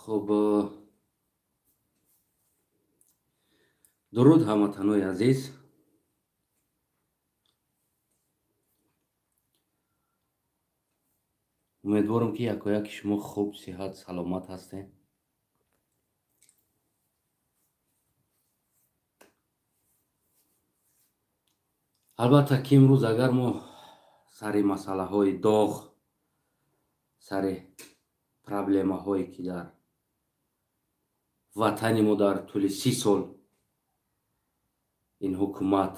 Хуб, дуруд ҳамватанои азиз. Умедворам, ки якояки шумо хуб, сиҳат, саломат ҳастед. Албатта, ки имрӯз агар мо сари масъалаҳои доғ, сари проблемаҳое, ки дар ватани мо дар тӯли 30 сол ин ҳукумат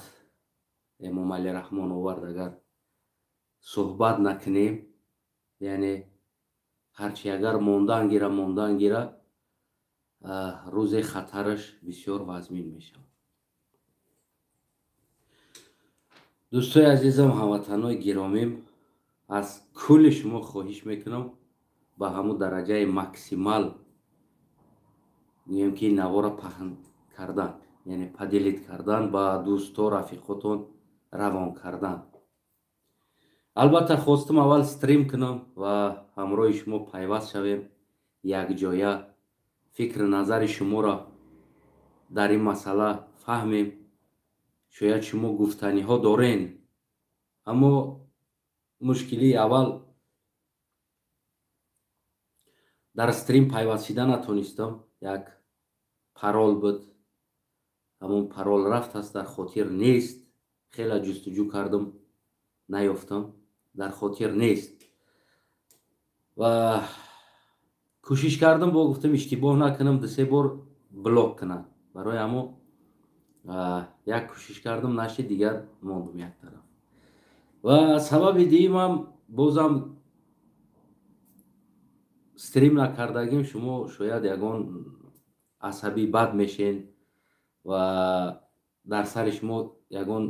Эмомалӣ Раҳмон овард, агар суҳбат накунем, яъне ҳарчи агар мондан гира, мондан гира, рӯзе хатараш бисёр вазмин мешавад. Дӯстои азизам, ҳамватанои гиромим, аз кулли шумо хоҳиш мекунам, ба ҳамун дараҷаи максимал гӯем, ки навора паҳн кардан, яъне поделить кардан, ба дӯсто, рафиқотон равон кардан. Албатта, хостум аввал стрим кунам ва ҳамроҳи шумо пайваст шавем, якҷоя фикру назари шуморо дар ин масъала фаҳмем. Шояд шумо гуфтаниҳо дорен, аммо мушкилии аввал дар стрим пайваст шида натонистам. Як парол буд, ҳамон парол рафт аст, дар хотир нест. Хеле ҷустуҷӯ кардам, наёфтам, дар хотир нест. Ва кӯшиш кардам, бо гуфтам иштибоҳ накунам, дусе бор блок кунам. Барои ҳамо як кӯшиш кардам, нашид, дигар мондум як тараф. Ва сабаби дуюмам бозам стрим накардагим, шумо шояд ягон асабӣ бад мешен ва дар сари шумо ягон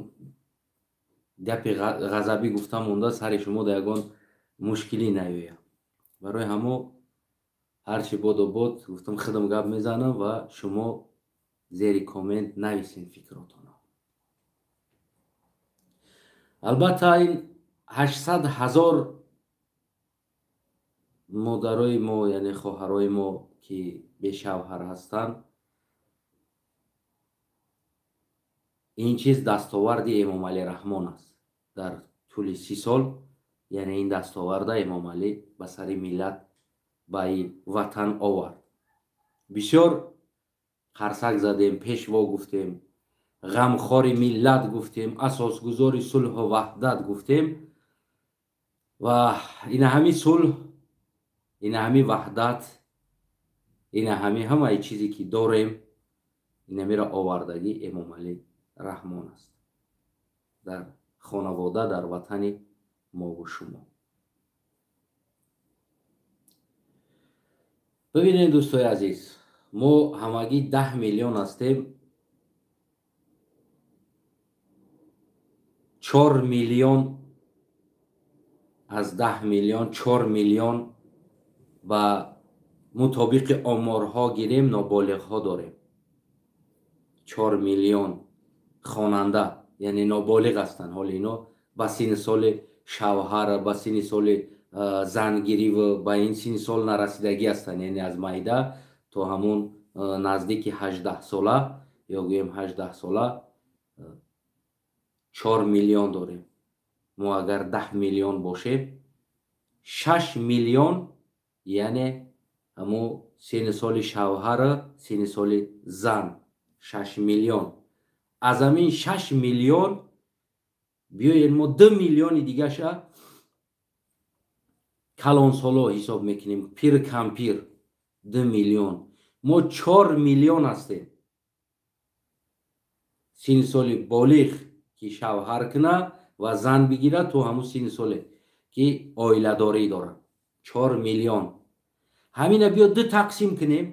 гапи ғазабӣ гуфта монда, сари шумо да ягон мушкилӣ наёяд. Барои ҳамо ҳарчи бодо бод гуфтам, худам гап мезанам ва шумо зери коммент нависен фикротонро. Албатта, ин 800 000 модарои мо, яъне хоҳарои мо, ки бешавҳар ҳастанд, ин чиз дастоварди Эмомалӣ Раҳмон аст дар тӯли 30 сол. Яъне ин дастоварда Эмомалӣ ба сари миллат, ба ватан овард. Бисёр қарсак задем, пешво гуфтем, ғамхори миллат гуфтем, асосгузори сулҳу ваҳдат гуфтем. Ва ина ҳами сулҳ, ина ҳами ваҳдат, ина ҳами ҳамаи чизе, ки дорем, инамиро овардагӣ Эмомалӣ Раҳмон аст дар хонавода, дар ватани мову шумо. Бибинед, дӯстои азиз, мо ҳамагӣ 10 миллион ҳастем. 4 миллион аз 10 миллион, 4 миллион ба мутобиқи оморҳо гирем, ноболиғҳо дорем. 4 миллион хонанда, яъне ноболиғ ҳастанд. Ҳоли ино ба синни соли шавҳар, ба синни соли зангириву ба ин синни сол нарасидагӣ ҳастанд. Яъне аз майда то ҳамун наздики 18-сола ё гӯем 18-сола 4 миллион дорем. Мо агар 10 миллион бошем, 6 миллион, яъне ҳамун синни соли шавҳара, синни соли зан, 6 миллион. Аз ҳамин 6 миллион биёед, мо 2 миллиони дигаша калонсоло ҳисоб мекунем, пир, кампир, 2 миллион. Мо 4 миллион ҳастем синни соли болиғ, ки шавҳар куна ва зан бигирад, то ҳамун синни соле, ки оиладорӣ дорад, 4 миллион. Ҳамина биё ду тақсим кунем: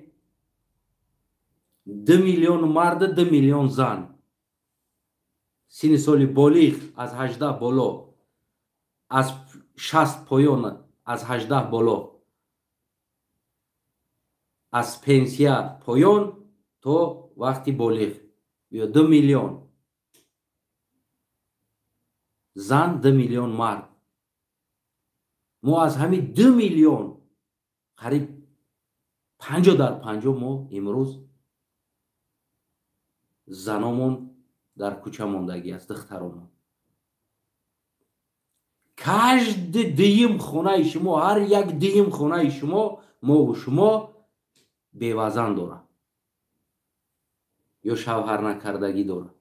2 миллион марда, 2 миллион зан, синни соли болиғ аз 18 боло, аз 60 поён, аз 18 боло, аз пенсия поён то вақти болиғ. Биё, 2 миллион зан, 2 миллион мард. Мо аз ҳамин 2 миллион қариб 50 дар 50 мо имрӯз заномон дар кӯча мондагӣ аст, духтаромон. Каждый дуюм хонаи шумо, ҳар як дуюм хонаи шумо, мову шумо бевазан дорад, ё шавҳар накардагӣ дорад,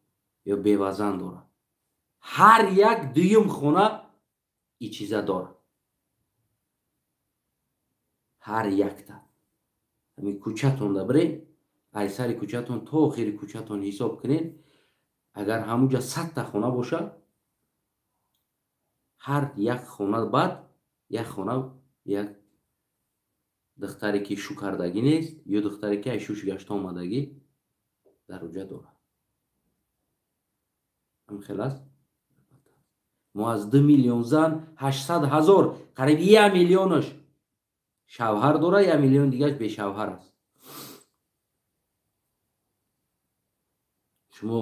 ё бевазан дорад. Ҳар як дуюм хона и чиза дорад. Ҳар якта ҳамин кӯчатонда биред, ай сари кӯчатон то охири кӯчатон ҳисоб кунед, агар ҳамуҷа 100-та хона бошад, ҳар як хона баъд як хона як духтаре ки шу кардагӣ нест ё духтаре ки ай шуш гашта омадагӣ дар уҷа дорад. Ҳам хел аст. Мо аз 2 миллион зан 800 000, қариб 1 миллионаш шавҳар дорад, 1 миллион дигараш бешавҳар аст. Шумо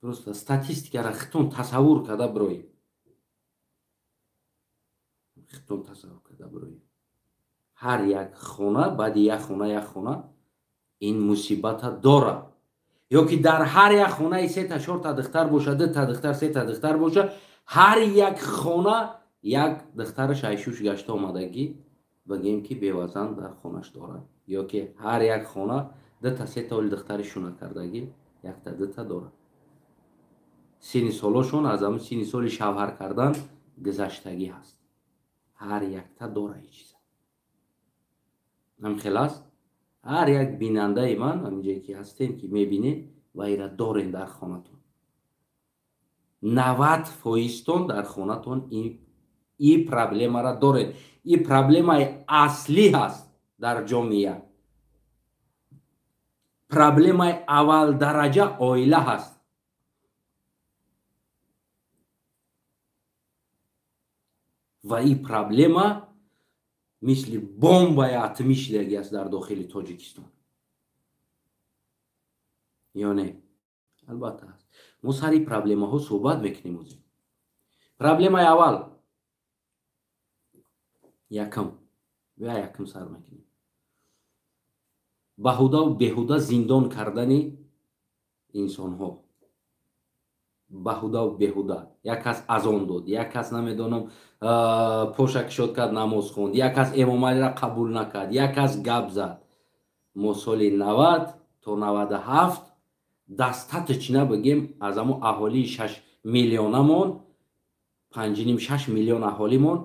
просто статистикаро хитон тасаввур карда бироед, хитон тасаввур карда бироед. Ҳар як хона баъди як хона як хона ин мусибата дорад, ё ки дар ҳар як хонаи сета чорта духтар боша, дута духтар, сета духтар боша, ҳар як хона як духтараш айшуш гашта омадагӣ, бигем ки бевазан дар хонаш дорад, ё ки ҳар як хона дута сета оли духтари шуна кардагӣ якта дута дорад. Синни солошон аз ҳамн синни соли шавҳар кардан гузаштагӣ ҳаст. Ҳар якта дора и чиза. Ҳам хел аст. Ҳар як бинандаи ман ҳаминҷое ки ҳастем, ки мебинед ва ира дорем дар хонатон, 90 фоизтон дар хонатон и проблемара доред. И проблемаи аслӣ ҳаст дар ҷомеа. Проблемаи аввалдараҷа оила ҳаст. Ва и проблема мисли бомбаи атомӣ шидаги аст дар дохили Тоҷикистон ё не? Албатта, аст. Мо сари проблемаҳо суҳбат мекунем озим. Проблемаи аввал, якум ва якум сар мекунем: баҳудаву беҳуда зиндон кардани инсонҳо. Баҳудаву беҳуда як кас азон дод, як кас, намедонам, поша кишод кард, намоз хонд, як кас Эмомалиро қабул накард, як кас гап зад. Мо соли 90 то 97 достаточно бигем, аз ҳамо аҳолии 6 миллионамон, 5,5, 6 миллион аҳолимон,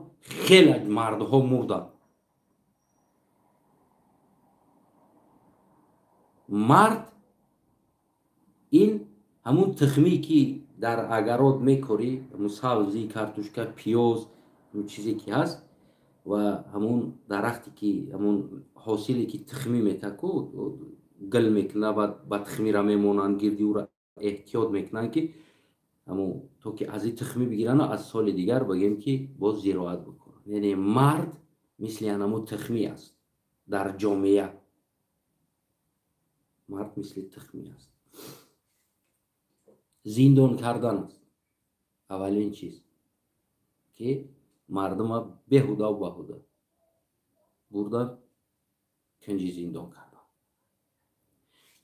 хеле мардҳо мурданд. Мард ин ҳамун тухмие ки дар огород мекорӣ, ҳамун сабзӣ, картошка, пиёз, ҳамун чизе ки ҳаст ва ҳамун дарахте ки ҳамун ҳосиле ки тухмӣ метаку, гил мекунад, баъд ба тухмира мемонанд, гирди ӯра эҳтиёт мекунанд, ки ҳамун то ки аз ин тухмӣ бигирану аз соли дигар бигем ки боз зироат бикунанд. Яъне мард мисли анамо тухмӣ аст дар ҷомеа. Мард мисли тухмӣ аст. Зиндон кардан аст аввалин чиз, ки мардума беҳудаву баҳуда бурдан, кунҷи зиндон кардан.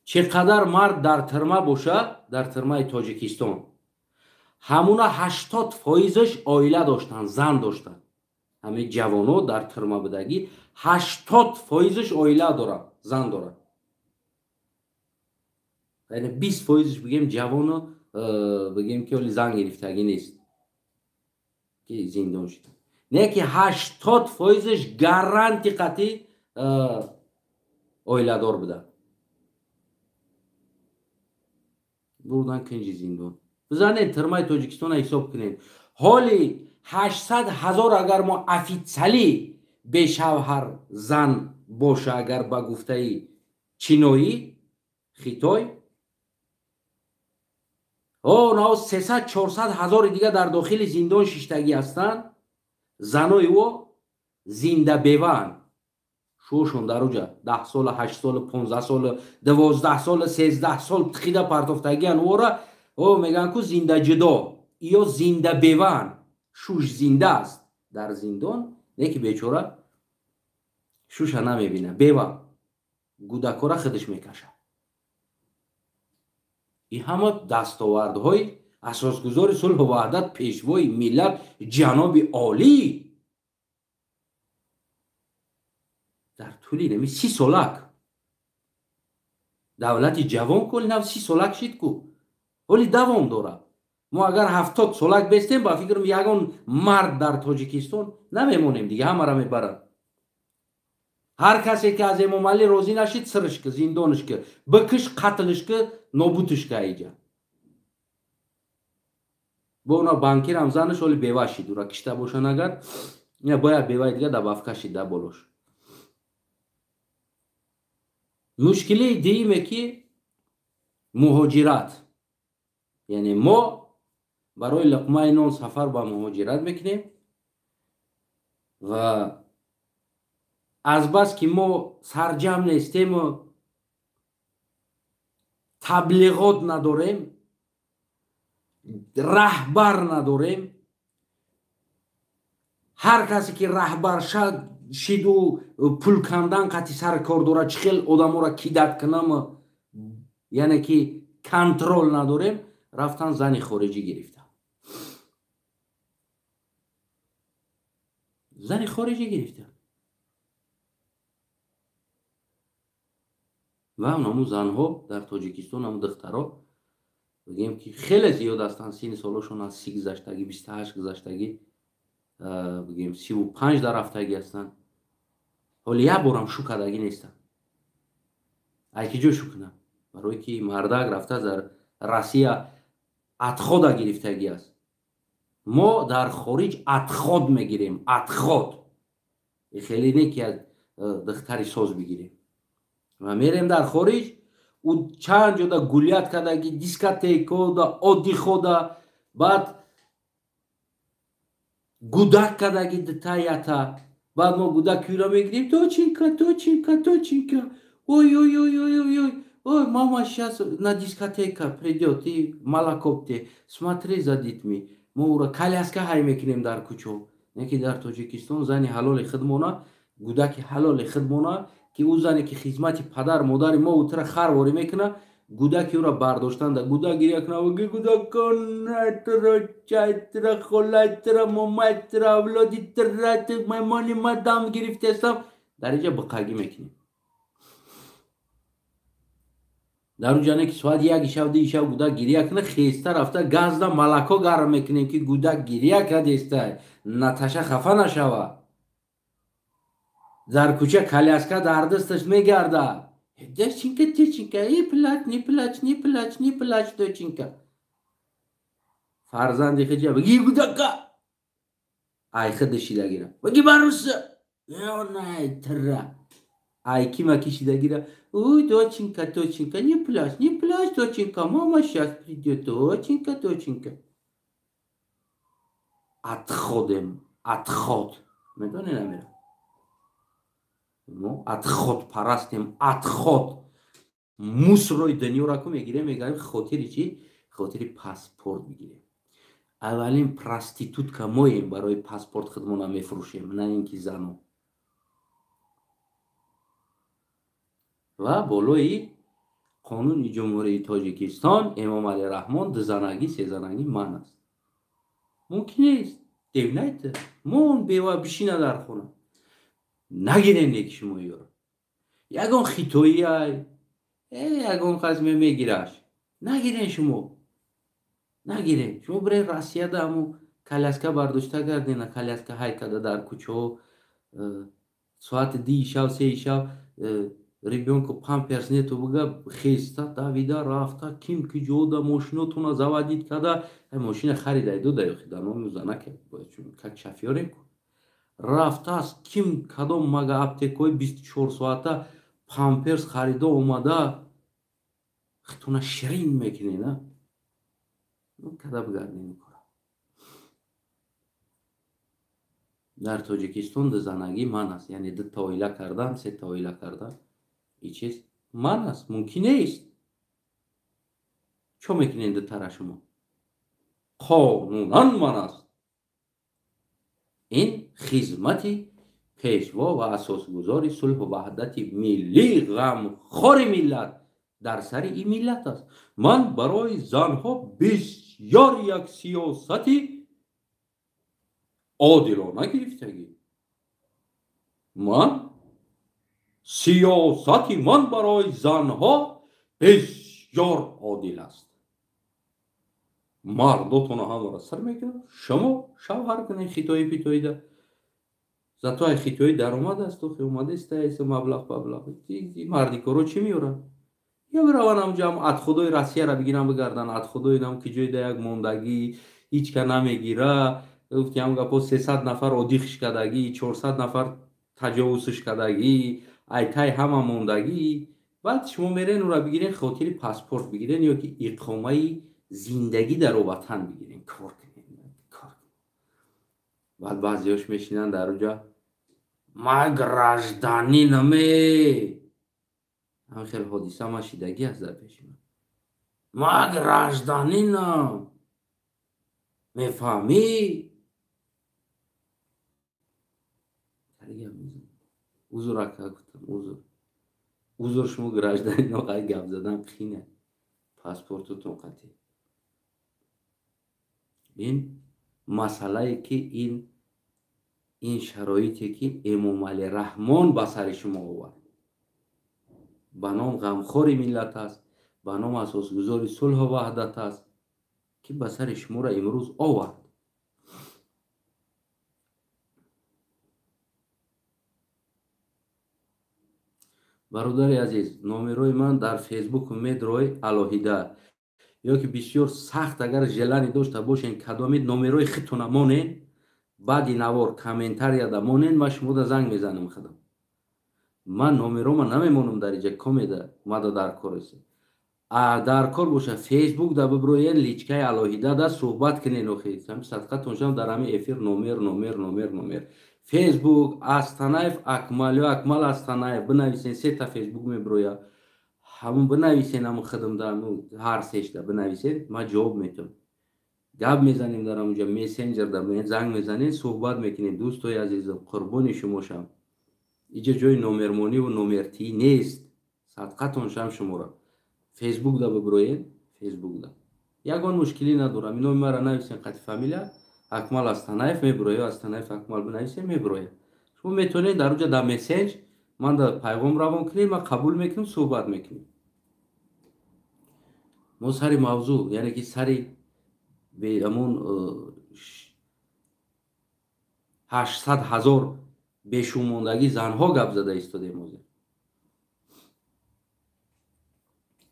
Чӣ қадар мард дар тирма бошад, дар тирмаи Тоҷикистон ҳамуна 80 фоизаш оила доштанд, зан доштанд. Ҳамин ҷавоно дар тирма будагӣ 80 фоизаш оила дорад, зан дорад. Яъне 20 фоизаш, бигем, ҷавону бигем ки оли зан гирифтагӣ нест, ки зиндон шуда. Не ки 80 фоизаш гарантия қатъӣ оиладор буданд. Бурдан кунҷи зиндон. Бизанед, тирмаи Тоҷикистона ҳисоб кунед. Ҳоли 800 000 агар мо официально бешавҳар зан боша, агар ба гуфтаи чиноӣ, Хитой, о сесад чорсад ҳазори дига дар дохили зиндон шиштагӣ ҳастанд. Занои ӯ зиндабеваанд, шӯшон дар уҷа 10 сола, 8 сола, 15 сола, 12 сола, 13 сол тихида партофтагиан ӯра. О мегӯянд ку зинда ҷудо ё зиндабеваанд. Шуш зинда аст дар зиндон, не ки бечора шуша намебина, бева. Гудакора худаш мекашад. Ин ҳама дастовардҳои асосгузори сулҳу ваҳдат, пешвои миллат, ҷаноби олӣ дар тӯли нами 30 солак. Давлати ҷавон ку нав 30 солак шид ку, ҳоли давом дорад. Мо агар 70 солак бестем, ба фикрам, ягон мард дар Тоҷикистон намемонем, дига ҳамара мебаранд. Ҳар касе ки аз Эмомалӣ розӣ нашид, сирш ки, зиндонш ки, бикиш, қатлш ки, нобудш ки. Аиҷа бо она банкирам занаш ҳоли бева шид, ура кишта бошан агар, бояд беваи дига добавка шид да болош. Мушкилии дуюме ки муҳоҷират, яъне мо барои луқмаи нон сафар ба муҳоҷират мекунем ва азбаски мо сарҷам нестему таблиғот надорем, раҳбар надорем. Ҳар касе ки раҳбар шиду пул кандан қати сари кор дорад, чӣ хел одаморо кидать кунам, яъне ки контроль надорем. Рафтан зани хориҷӣ гирифтам, зани хориҷӣ гирифтам ва ҳамун занҳо дар Тоҷикистон, ҳамун духтаро бигем ки хеле зиёд ҳастанд, синни солошон аз 30 гузаштагӣ, 28 гузаштагӣ, бигем 35 дар рафтагӣ ҳастанд. Ҳоли як борам шу кардагӣ нестанд. Ай ки ҷо шу кунам? Барое ки мардак рафта дар Россия отход а гирифтагӣ аст. Мо дар хориҷ отход мегирем, отход хеле не ки духтари соз бигирем ва мерем дар хориҷ. Ӯ чанд ҷода гулять кардаги, дискотекода, отдых ода, баъд гудак кардаги дта ята. Баъд мо гудакюра мегирем: «Доченька, доченька, доченька, ой, ой, ой, ой, ой, ой, ой, мама сейчас на дискотека придет и молоко пьет, смотри за детьми». Мо ӯра коляска ҳай мекунем дар кӯчо. Не ки дар Тоҷикистон зани ҳалоли худмона, гудаки ҳалоли худмона, ки ӯ зане ки хизмати падар модари мо утра харворӣ мекуна, гудаки ӯра бардоштанда гудак гиря куна: «Гудаконайтра, холайтра, момайтра, авлодитра, маймони мадам гирифтестам». Дар инҷа биқагӣ мекунем. Дар он ҷане ки соати 1 шав, 2 шав гудак гиря куна, хеста рафта газда молоко гарм мекунем, ки гудак гиря кардеста, Наташа хафа нашава. Дар кӯча коляска дар дасташ мегардад: «Доченька, доченька, не плачь, не плачь, не плачь, не плачь, доченька». Фарзанди хиҷа бигӣ, гудака ай хидашидагира бигӣ, баруса тра ай кима кишидагира: «Ой, доченька, доченька, не плачь, не плачь, доченька, мама сейчас придет, доченька, доченька». Отход ем, отход медонӣ намера, мо отход парастем, отход. Мусор ои дунёра ку мегирем, мегарем. Хотири чӣ? Хотири паспорт бигирем. Аввалин проститутка моем, барои паспорт худмона мефурӯшем, на ин ки зано. Ва болои қонуни Ҷумҳурии Тоҷикистон Эмомалӣ Раҳмон дузанагӣ, сезанагӣ ман аст. Мумкин нест, девнайта мон бева бишина дар хона. Нагирем неки шумо ёро, ягон хитоиай, ягон қасме мегираш. Нагирен шумо, нагирен. Шумо бирен Россияда ҳаму коляска бардошта гардена, коляска ҳай карда дар кӯчаҳо, соати 2 шав, 3 шав, «ребёнку памперс нету» буга, хеста давида рафта, ким ки ҷода мошинотона заводить карда, мошина харида дода ёхи дар номи занаке, как шофёр ем ку. Рафтааст, ким кадом мага аптекаҳои 24 соата памперс харида омада, хитона ширин мекунена. Када бигардем кора. Дар Тоҷикистон дузанагӣ ман аст, яъне дута оила кардан, сета оила кардан и чиз ман аст, мумкин нест. Чо мекунед дутара шумо? Қонунан ман аст. Ин хизмати Пешво ва асосгузори сулҳу ваҳдати миллӣ, ғамхори миллат дар сари ин миллат аст. Ман барои занҳо бисёр як сиёсати одилона гирифтагӣ. Ман сиёсати ман барои занҳо бисёр одил аст. Мардотона ҳамаро сар мекунад, шумо шавҳар кунед хитои питоида. Зато ай хитои даромад аст, охи омадест айса маблағ паблағ. Мардикоро чӣ меоранд? Я бираванд ҳамҷо адхудои Россияро бигиранд бигардан, адхудои нам ки ҷойда як мондагӣ ҳичка намегира. Гуфти ҳам гапо 300 нафар одихш кардагӣ, 400 нафар таҷовузш кардагӣ, айтай ҳама мондагӣ. Баъд шумо мерен ура бигирен, хотири паспорт бигирен ё ки иқомаи зиндагӣ дар ватан бигирен, кор кунен, кор кунен. Баъд баъзеҳош мешинанд дар уҷа ма гражданинаме. Ҳам хел ҳодиса ма шидагӣ аст дар пеши ман. Ма гражданинам. Мефаҳмӣ? Узр ака гуфтам, узр. Узр, шумо гражданино қай гап задан қина. Паспортутон қатъи. Ин масъалае ки ин шароите ки Эмомалӣ Раҳмон ба сари шумо овард. Ба ном ғамхори миллат аст, ба ном асосгузори сулҳу ваҳдат аст, ки ба сари шуморо имрӯз овард. Бародари азиз, номерои ман дар Фейсбуку медрой алоҳида. Ё ки бисёр сахт агар желание дошта бошен, кадомид номерои худтона монен, баъди навор комментарияда монен, ман шумода занг мезанам худам. Ман номерома намемонам дар иҷа комеда, мада дар кор аст. А дар кор боша Фейсбук да биброен, личкаи алоҳида да суҳбат кунен охи. Ҳам садқатон шам дар ҳамин эфир номер, номер, номер, номер. Фейсбук Астанаев Акмал ё Акмал Астанаев бинависен, сета Фейсбук меброя. Ҳамун бинависен, ҳамун хидмда, ҳар сешта бинависен, ман ҷавоб метам. Гап мезанем дар ҳамунҷа, мессенҷерда занг мезанем, суҳбат мекунем. Дӯстои азизам, қурбони шумо шам. Иҷа ҷои номермониву номертӣ нест. Садқатон шам шуморо. Фейсбукда биброен, Фейсбукда. Ягон мушкилӣ надорам. Иноми маро нависен қати фамилия Акмал Астанаев меброя, Астанаев Акмал бинависен меброя. Шумо метавонед дар уҷа дар мессенҷ ман да пайғом равон кунед, ман қабул мекунам, суҳбат мекунем. Мо сари мавзӯъ, яъне ки сари ҳамун 800 ҳазор бешумондагӣ занҳо гап зада истодем ҳозир.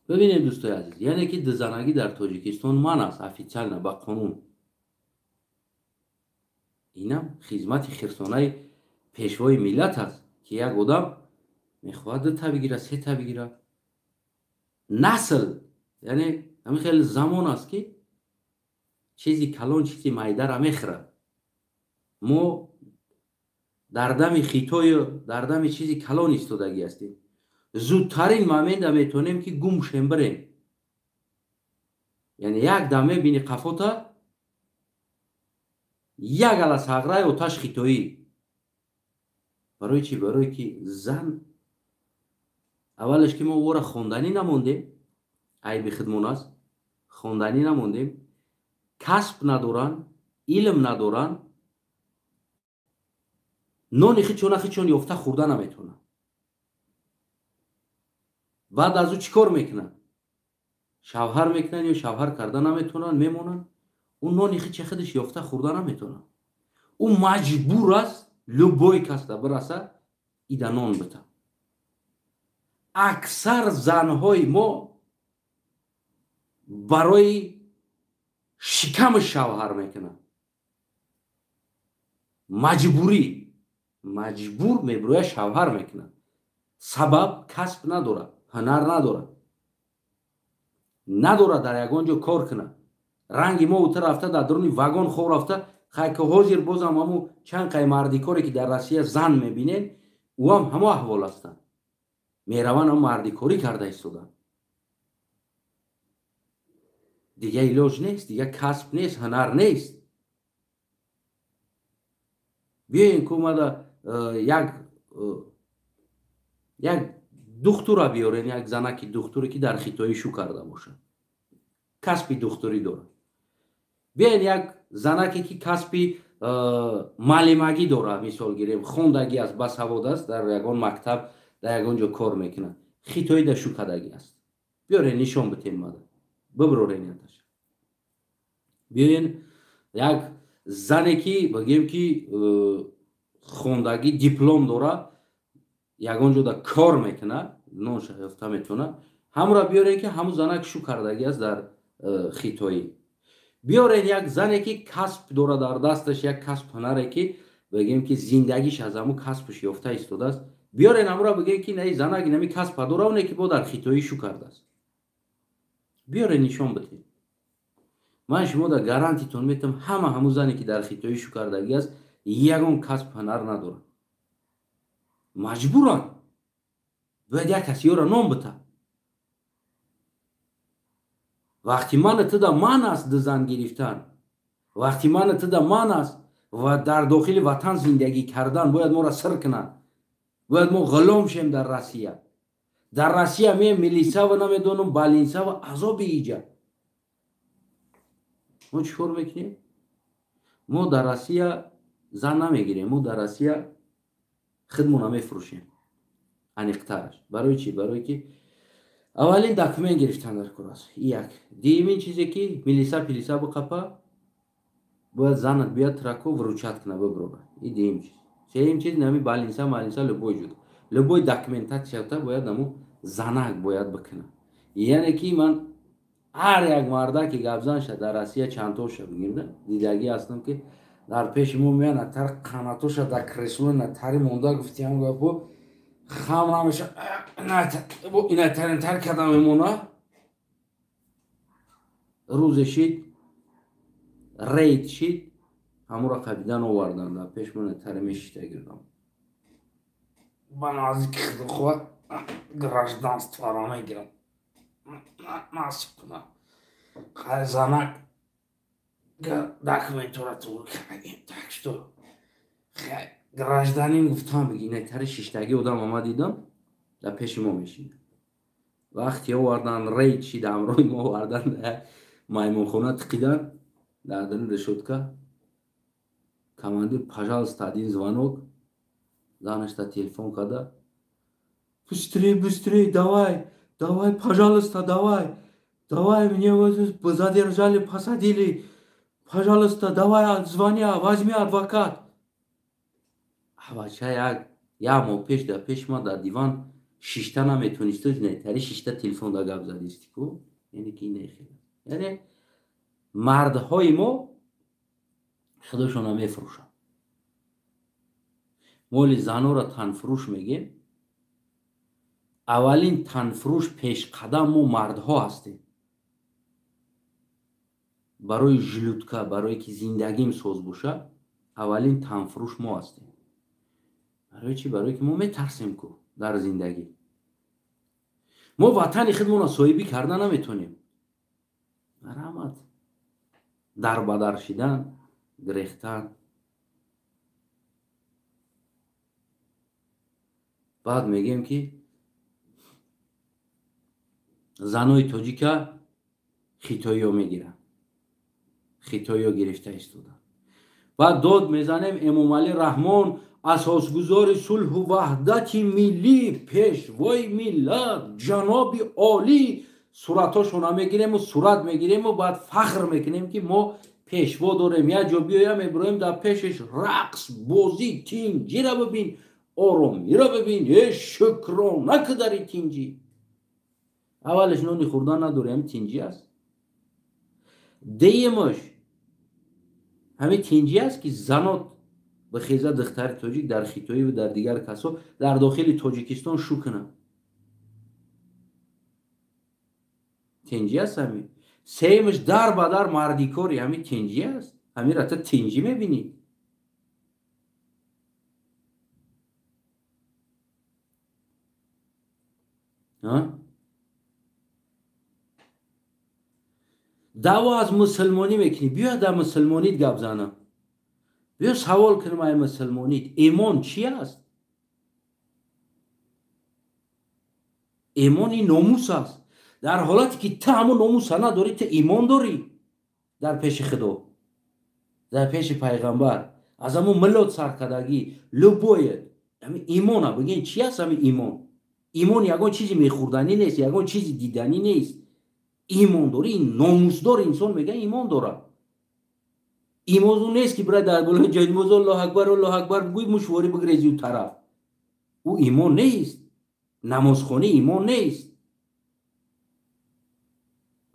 Бибинед дӯстои азиз, яъне ки дузанагӣ дар Тоҷикистон ман аст официально ба қонун. Инам хизмати хирсонаи пешвои миллат аст, ки як одам мехоҳад дута бигира, сета бигира. Насл, яъне ҳамин хеле замон аст, ки чизи калон чизи майдара мехӯрад. Мо дар дами хитою дар дами чизи калон истодагӣ ҳастем. Зудтарин момента метавонем ки гум шем бирем. Яъне як дам мебини қафота як ала сағраи оташ хитоӣ. Барои чӣ? Барое ки зан аввалаш ки мо ӯро хонданӣ намондем, айби худмон аст, хонданӣ намондем, касб надоранд, илм надоранд, нони хичона хичон ёфта хӯрда наметавонанд. Баъд аз ӯ чӣ кор мекунанд? Шавҳар мекунанд ё шавҳар карда наметавонанд, мемонанд. Ӯ нони хича худаш ёфта хӯрда наметавонад. Ӯ маҷбур аст любой касда бираса ида нон бита. Аксар занҳои мо барои шиками шавҳар мекунанд. Маҷбурӣ, маҷбур меброя шавҳар мекунад. Сабаб касб надорад, ҳунар надорад, надорад дар ягон ҷо кор кунад. Ранги мо ута рафта дар дуруни вагон хоб рафта, хайка ҳозир бозам ҳамун чанд қай мардикоре ки дар Россия зан мебинед, ӯам ҳамо аҳвол ҳастанд. Мераванд ҳам мардикорӣ карда истоданд. Дига илоҷ нест, дига касб нест, ҳунар нест. Биёен ку омада як духтура биёрен, як занаки духтуре ки дар хитоӣ шу карда бошад, касби духтурӣ дорад. Биёен як занаке ки касби маълимагӣ дорад, мисол гирем, хондагӣ аст, басавод аст, дар ягон мактаб, дар ягон ҷо кор мекунад, хитоида шу кардагӣ аст. Биёрен нишон битен мада, биброрен яташ. Биёен як зане ки бигем ки хондагӣ, диплом дорад, ягон ҷода кор мекунад, нонша ёфта метавонад, ҳамура биёрен ки ҳамун занак шу кардагӣ аст дар хитоӣ. Биёрен як зане ки касб дорад дар дасташ, як касб ҳунаре ки бигем ки зиндагиш аз ҳамун касбш ёфта истодааст. Биёрен ҳамура бигем ки наи занак инами касба дора, оне ки бо дар хитоӣ шу кардааст. Биёрен нишон бидем. Ман шумо дар гарантитон метам, ҳама ҳамун зане ки дар хитоӣ шу кардагӣ аст, ягон касб ҳунар надорад. Маҷбуранд, бояд як каси ёра ном бита. Вақти мана туда ман аст ду зан гирифтан, вақти мана туда ман аст ва дар дохили ватан зиндагӣ кардан, бояд моро сир кунанд, бояд мо ғулом шем дар Россия. Дар Россия ме милисава намедонам, балинсава азоби иҷа. Мо чӣ кор мекунем? Мо дар Россия зан намегирем, мо дар Россия хидмона мефурӯшем. Аниқтараш. Барои чӣ? Барои ки аввалин документ гирифтан дар кор аст. Як. Дуюмин чизе ки милиса пилиса биқапа, бояд занат биёд трако вручат куна, биброра. И дуюм чиз. Сеюм чиз нами балинса малинса любой ҷуд. Любой документатсията бояд наму занак бояд бикуна. Яъне ки ман ҳар як марда ки гапзан ша дар Россия чандтоша бигим да, дидагӣ ҳастам ки дар пеши мо меян, натар қанатоша дар кресло натари монда, гуфтиам гапо хам намеша, инатаринтар карда мемона. Рӯзе шид, рейд шид, ҳамура қабидан овардан, дар пеш мо натари мешита гирдам. Ба наздики худхоҳ гражданствора мегирам, насиб кунам. Хай занак документора тур кардем, так что гражданин гуфтам биги, натари шиштагӣ одам ама дидам, дар пеши мо мешинад. Вақте овардан, рейд шид, ҳамроҳи мо овардан, маймонхона тиқидан, дар дарун решётка. Командир, пожалуйста, один звонок. Занашта телефон карда. Быстрее, быстрее, давай, давай, пожалуйста, давай, давай, меня задержали, посадили, пожалуйста, давай, звони, возьми адвокат. Бача як моҳ пеш дар пеш ма дар диван шишта наметонисту, тари шишта телефон да гап задисти ку. Яъне ки нехел. Яъне мардҳои мо худошона мефурӯшанд. Моли занора танфурӯш мегем. Аввалин танфурӯш пешқадам мо мардҳо ҳастем. Барои жилудка, барое ки зиндагим соз боша, аввалин танфурӯш мо ҳастем. Барои чӣ? Барое ки мо метарсем ку дар зиндагӣ. Мо ватани худмонро соҳибӣ карда наметонем. Раҳмат. Дарбадар шидан, гирехтан. Баъд мегем ки занои тоҷика хитоиё мегиранд, хитоиё гирифта истоданд. Баъд дод мезанем Эмомалӣ Раҳмон асосгузори сулҳу ваҳдати миллӣ, пешвои миллат, ҷаноби олӣ. Суратҳошона мегирему сурат мегирему баъд фахр мекунем ки мо пешво дорем. Як ҷо биёям, мебироем дар пешеш рақс, бозӣ, тинҷира бибин, оромира бибин, э шукрона кадари тинҷӣ. Аввалаш нони хӯрдан надорем, тинҷӣ аст. Дуюмаш ҳамин тинҷӣ аст ки занот ба хеза духтари тоҷик дар хитоӣ ва дар дигар касо дар дохили Тоҷикистон шу кунанд. Тинҷӣ аст ҳамин. Сеюмаш дар ба дар мардикори, ҳамин тинҷӣ аст. Ҳаминро ту тинҷӣ мебинӣ. Даъво аз мусулмонӣ мекунӣ, биё дар мусулмонит гап занам. Биё савол кунем ай мусулмонит, имон чи аст? Имон ин номус аст. Дар ҳолате ки ту ҳамон номуса надорӣ, ту имон дорӣ дар пеши Худо, дар пеши пайғамбар, аз ҳамон миллот саркардагӣ любое ҳамин имона бигӯен чи аст ҳамин имон? Имон ягон чизи мехӯрданӣ нест, ягон чизи диданӣ нест. Имон дорӣ, номусдор инсон мегӯян имон дорад. Имон он нест ки бирай дар болои ҷои намоз Аллоҳу акбар, Аллоҳу акбар бигӯй, мушворӣ бигрези ӯ тараф. Ӯ имон нест. Намозхонӣ имон нест.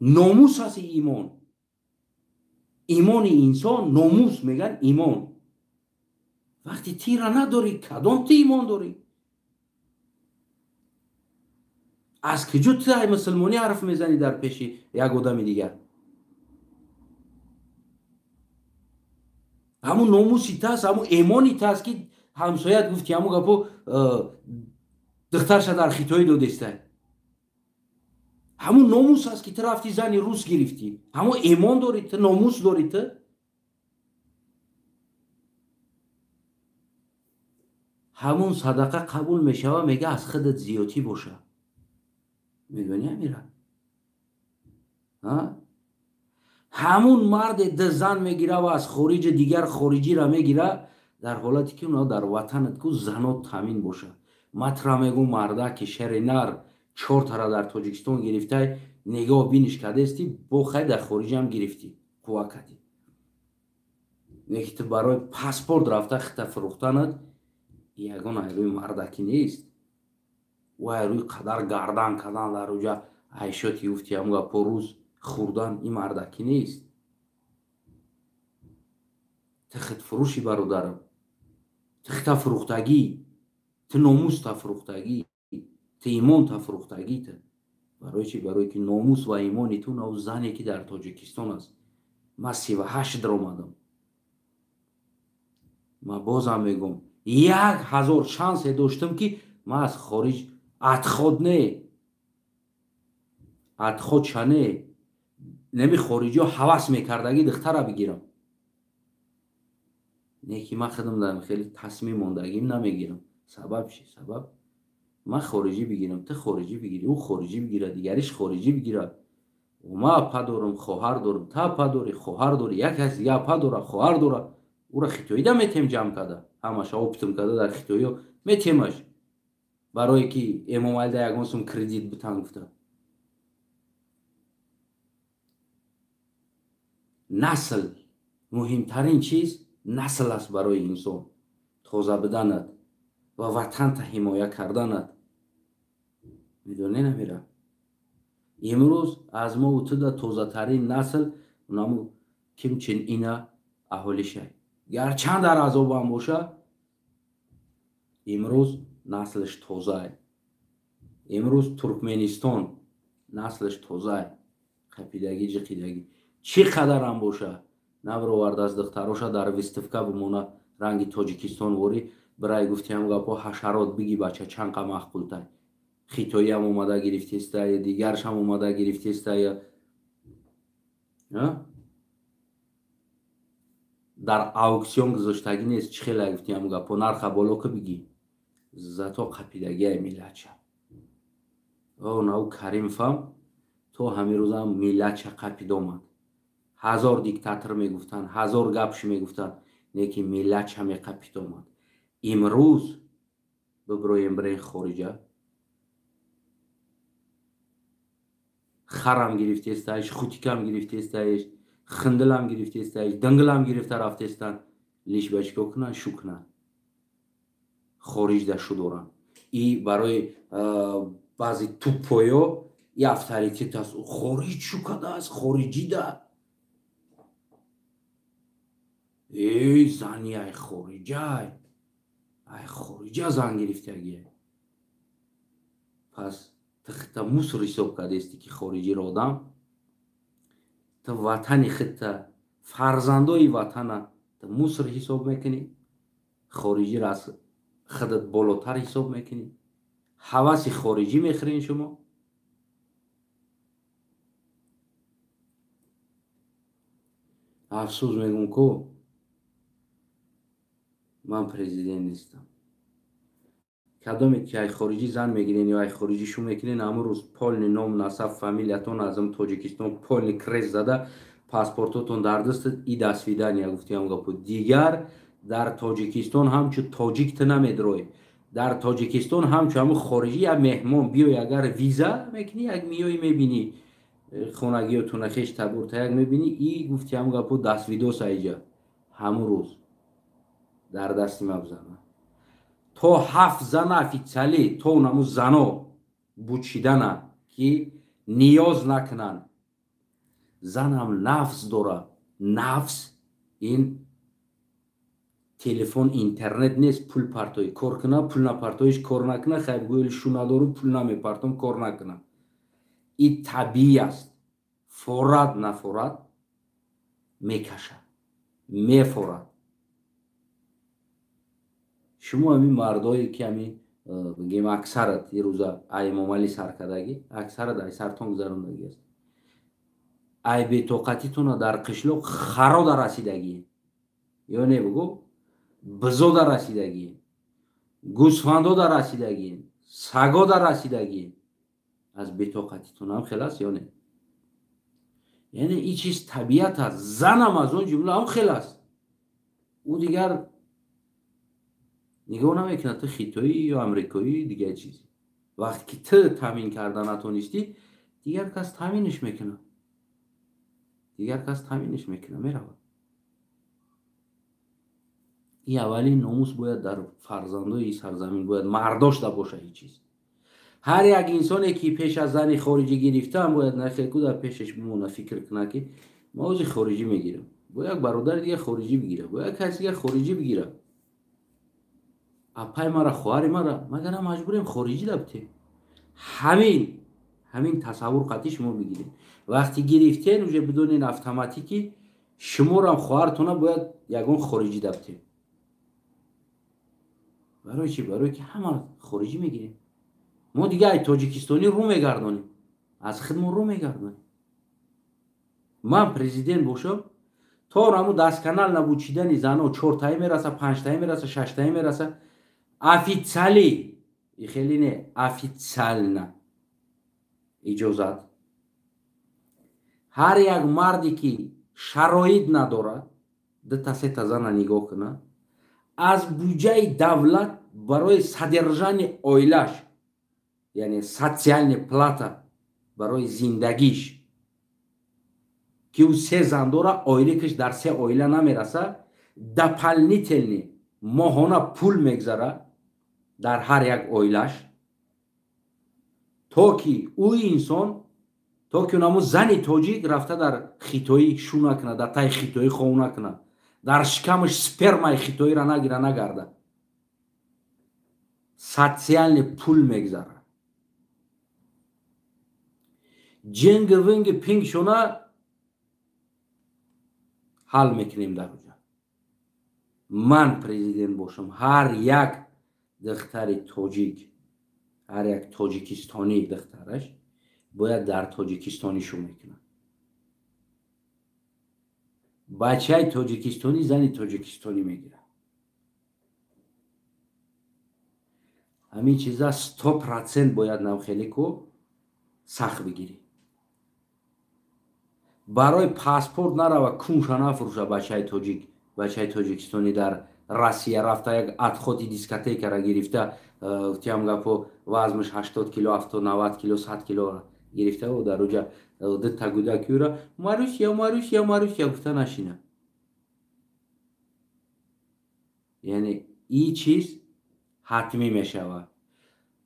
Номус аст имон. Имони инсон номус мегӯян имон. Вақте тира надорӣ, кадом ту имон дорӣ? Аз куҷо ту ай мусулмонӣ ҳарф мезанӣ дар пеши як одами дигар? Ҳамун номуси тас, ҳамун имони тас ки ҳамсоят гуфти ҳамун гапо духтарша дар Хитоӣ додестай. Ҳамун номус аст ки ту рафти зани рус гирифтӣ. Ҳамун имон дорӣ ту, номус дорӣ ту. Ҳамун садақа қабул мешава, мега аз худат зиётӣ боша. Медонӣ амира? Ҳамун марде ду зан мегира ва аз хориҷи дигар хориҷиро мегира, дар ҳолате ки уна дар ватанат ку занот таъмин боша. Ман тура мегӯм марда ки шери нар чортара дар Тоҷикистон гирифтай, нигоҳ биниш кардести, бо хай дар хориҷам гирифтӣ, қувва кардӣ. Не ки ту барои паспорт рафта хита фурӯхтанат ягон айрӯи мардакӣ нест. Ӯ айрӯи қадар гардан кардан дар уҷа айшоти юфти ҳамун гапо рӯз хӯрдан ин мардакӣ нест. Ту худфурӯши бародарам, ту хита фурӯхтагӣ, ту номус та фурӯхтагӣ, ту имон та фурӯхтагӣ. Ту барои чи? Барое ки номус ва имони ту нав зане ки дар Тоҷикистон аст. Ман 38 даромадам. Ман бозам мегӯм, 1000 шансе доштам ки ман аз хориҷ атход не, атход ша не, неми хориҷиҳо ҳавас мекардагӣ духтара бигирам. Не ки ман худам дар хеле тасмим мондагим намегирам. Сабаб чи? Сабаб ман хориҷӣ бигирам, ту хориҷӣ бигирӣ, ӯ хориҷӣ бигирад, дигариш хориҷӣ бигирад. Ман апа дорам, хоҳар дорам, ту апа дорӣ, хоҳар дорӣ, як кас дига апа дорад, хоҳар дорад. Ӯра хитоида метем ҷамъ карда, ҳамаша оптим карда дар хитоиё метемаш, барое ки Эмомалида ягон сум кредит битан гуфта. Насл муҳимтарин чиз насл аст барои инсон. Тоза буданат ва ватанта ҳимоя карданат. Медонӣ намира? Имрӯз аз мо туда тозатарин насл унаму Ким Чен Ина аҳолишай. Гарчанд дар азобам боша, имрӯз наслш тозай. Имрӯз Туркменистон наслш тозай. Қапидагӣ, ҷиқидагӣ. Чӣ қадарам боша, набировард аз духтароша дар виставка бимона ранги Тоҷикистон ворӣ, бирай гуфтиам гапо ҳашарот биги бача чанқа маъқултай. Хитоиам омада гирифтестай, дигаршам омада гирифтестай. Дар ауксион гузоштагӣ нест, чӣ хела гуфтиам гапо нарха боло ки биги. Зато қапидагиай миллатша. О, нав Каримфам то ҳамин рӯзам миллатша қапид омад. 1000 диктатор мегуфтанд, 1000 гапш мегуфтанд, не ки миллатша меқапид омад. Имрӯз бибироем бирен хориҷа, харам гирифтестаиш, хутикам гирифтестаиш, хиндилам гирифтестаиш, динглам гирифта рафтестанд, лиш ба чӣ кор кунанд? Шу кунанд. Хориҷда шу доранд. И барои баъзе туппоё и авторитет аст. Хориҷ шу кардааст, хориҷида. Эй, зани ай хориҷай, ай хориҷа зан гирифтагиай. Пас ту хита мусор ҳисоб кардести ки хориҷиро одам, ту ватани хита, фарзандои ватана ту мусор ҳисоб мекунӣ, хориҷиро аз худат болотар ҳисоб мекунӣ, ҳаваси хориҷӣ мехӯрен шумо. Афсӯс мегӯм ку Ман президент нестам. Кадоме ки ай хориҷӣ зан мегирен ё ай хориҷӣ шу мекунен, ҳамун рӯз полный ном, насаб, фамилиятон аз Тоҷикистон полный крест зада, паспортотон дар дастат, и до свидания гуфтиам гапо. Дигар дар Тоҷикистон ҳамчу тоҷик ту намедроӣ. Дар Тоҷикистон ҳамчу ҳамун хориҷӣ як меҳмон биёй, агар виза мекунӣ, як миёй мебинӣ хонагиётуна, хеш табурта як мебинӣ, и гуфтиам гапо до свидос айҷа. Ҳамун рӯз дар дасти ма бизана. То 7 зана официалӣ, то наму зано бучидана ки ниёз накунанд. Занам нафс дора. Нафс ин телефон, интернет нест, пул партоӣ кор куна, пул напартоиш кор накуна, хайр гӯяли шу надору пул намепартом кор накуна. И табиӣ аст. Форад нафорад мекашад, мефорад. Шумо ҳамин мардое ки ҳамин бигем аксарат ирӯза ай Эмомалӣ саркардагӣ, аксарат ай сартон гузарондагӣ аст. Ай бетоқатитона дар қишлоқ харода расидагӣ, ё не бугӯ, бизода расидагӣ, гӯсфандода расидагӣ, сагода расидагӣ. Аз бетоқатитонам хел аст ё не? Яъне ин чиз табиат аст. Занам аз он ҷумла ҳам хел аст. Ӯ дигар нигоҳ намекунад ту хитоӣ ё амрикоӣ, дигар чиз. Вақте ки ту таъмин карда натонистӣ, дигар кас таъминаш мекунад. Дигар кас таъминаш мекунад, меравад. Ин аввалин номус бояд дар фарзандои сарзамин бояд мардошта бошад ин чиз. Ҳар як инсоне ки пеш аз зани хориҷӣ гирифтан бояд нахелку дар пешаш бимона, фикр кунад ки ман ози хориҷӣ мегирам, бо як бародари дигар хориҷӣ бигирам, бо як каси дигар хориҷӣ бигирам. Апай мара, хоҳари мара, магар маҷбурем хориҷӣ дабтем? Ҳамин тасаввур қатъи шумо бигиред. Вақти гирифтен уже бидонен автоматики шуморам хоҳартона бояд ягон хориҷӣ дабтем. Барои чӣ? Барои ки ҳама хориҷӣ мегирем. Мо дигар ай тоҷикистонӣ рӯ мегардонем, аз худмон рӯ мегардонем. Ман президент бошам, то раму дастканал набучидани зано 4таи мераса, 5таи мераса, 6таи мераса, официали и хеле не, официально иҷозат. Ҳар як марде ки шароит надорад, 2та 3та зана нигоҳ кунад, аз буҷаи давлат барои содержани оилаш, яъне социальная плата барои зиндагиш, ки ӯ 3 зан дора, оиликаш дар 3 оила намераса, дополнительный моҳона пул мегзара дар ҳар як оилаш, то ки ӯ инсон, то ки онамо зани тоҷик рафта дар хитоӣ шу накунад, дар таи хитоӣ хов накунад, дар шикамаш спермаи хитоиро нагира нагарда. Социальный пул мегзара. Ҷинги винги пинг шона ҳал мекунем дар оҷа. Ман президент бошам, ҳар як духтари тоҷик, ҳар як тоҷикистонӣ духтараш бояд дар тоҷикистонӣ шу мекунад. Бачаи тоҷикистонӣ зани тоҷикистонӣ мегирад. Ҳамин чиза 100% бояд намхеле ку сахт бигирӣ. Барои паспорт нарава кунша нафурӯша бачаи тоҷик, бачаи тоҷикистонӣ дар Россия рафта як отходи дискотекара гирифта, тиам гапо вазмаш 80 кило, 70, 90 кило, 100 кило гирифта ва дар оҷа дута гудакиюра Маруся, Маруся, Маруся гуфта нашина. Яъне ин чиз ҳатмӣ мешавад.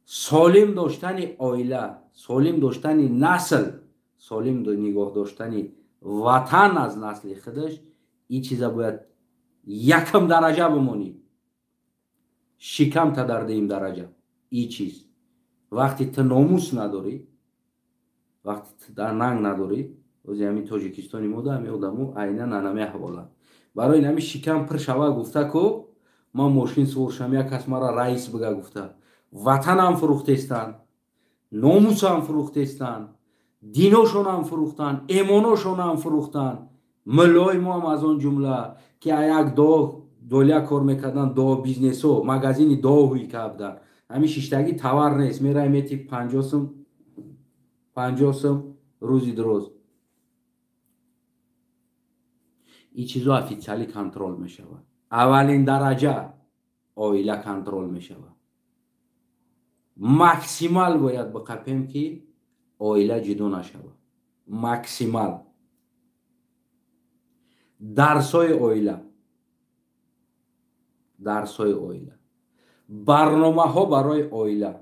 Солим доштани оила, солим доштани насл, солим нигоҳ доштани ватан аз насли худаш, ин чиза бояд якам дараҷа бимонӣ. Шикамта дар дуюм дараҷа. Ин чиз вақте ту номус надорӣ, вақте ту дар нанг надорӣ, ози ҳамин тоҷикистони мода ҳамин одамо айнан анами аҳволанд. Барои ҳамин шикам пир шава гуфта ку ман мошин сувор шам, як кас мара раис бига гуфта. Ватанам фурӯхтестанд, номусам фурӯхтестанд, диношонам фурӯхтанд, эмоношонам фурӯхтанд. Миллои мо ҳам аз он ҷумла ки як дуо долия кор мекардан, до бизнесо, магазини доҳуй кабдан. Ҳамин шиштагӣ товар нест, мерай мети 50 сум, 50 сум рӯзи дуроз. Ин чизо официалӣ контрол мешавад. Аввалин дараҷа оила контрол мешавад. Максимал бояд биқапем, ки оила ҷудо нашавад. Максимал. Дарсҳои оила, дарсҳои оила, барномаҳо барои оила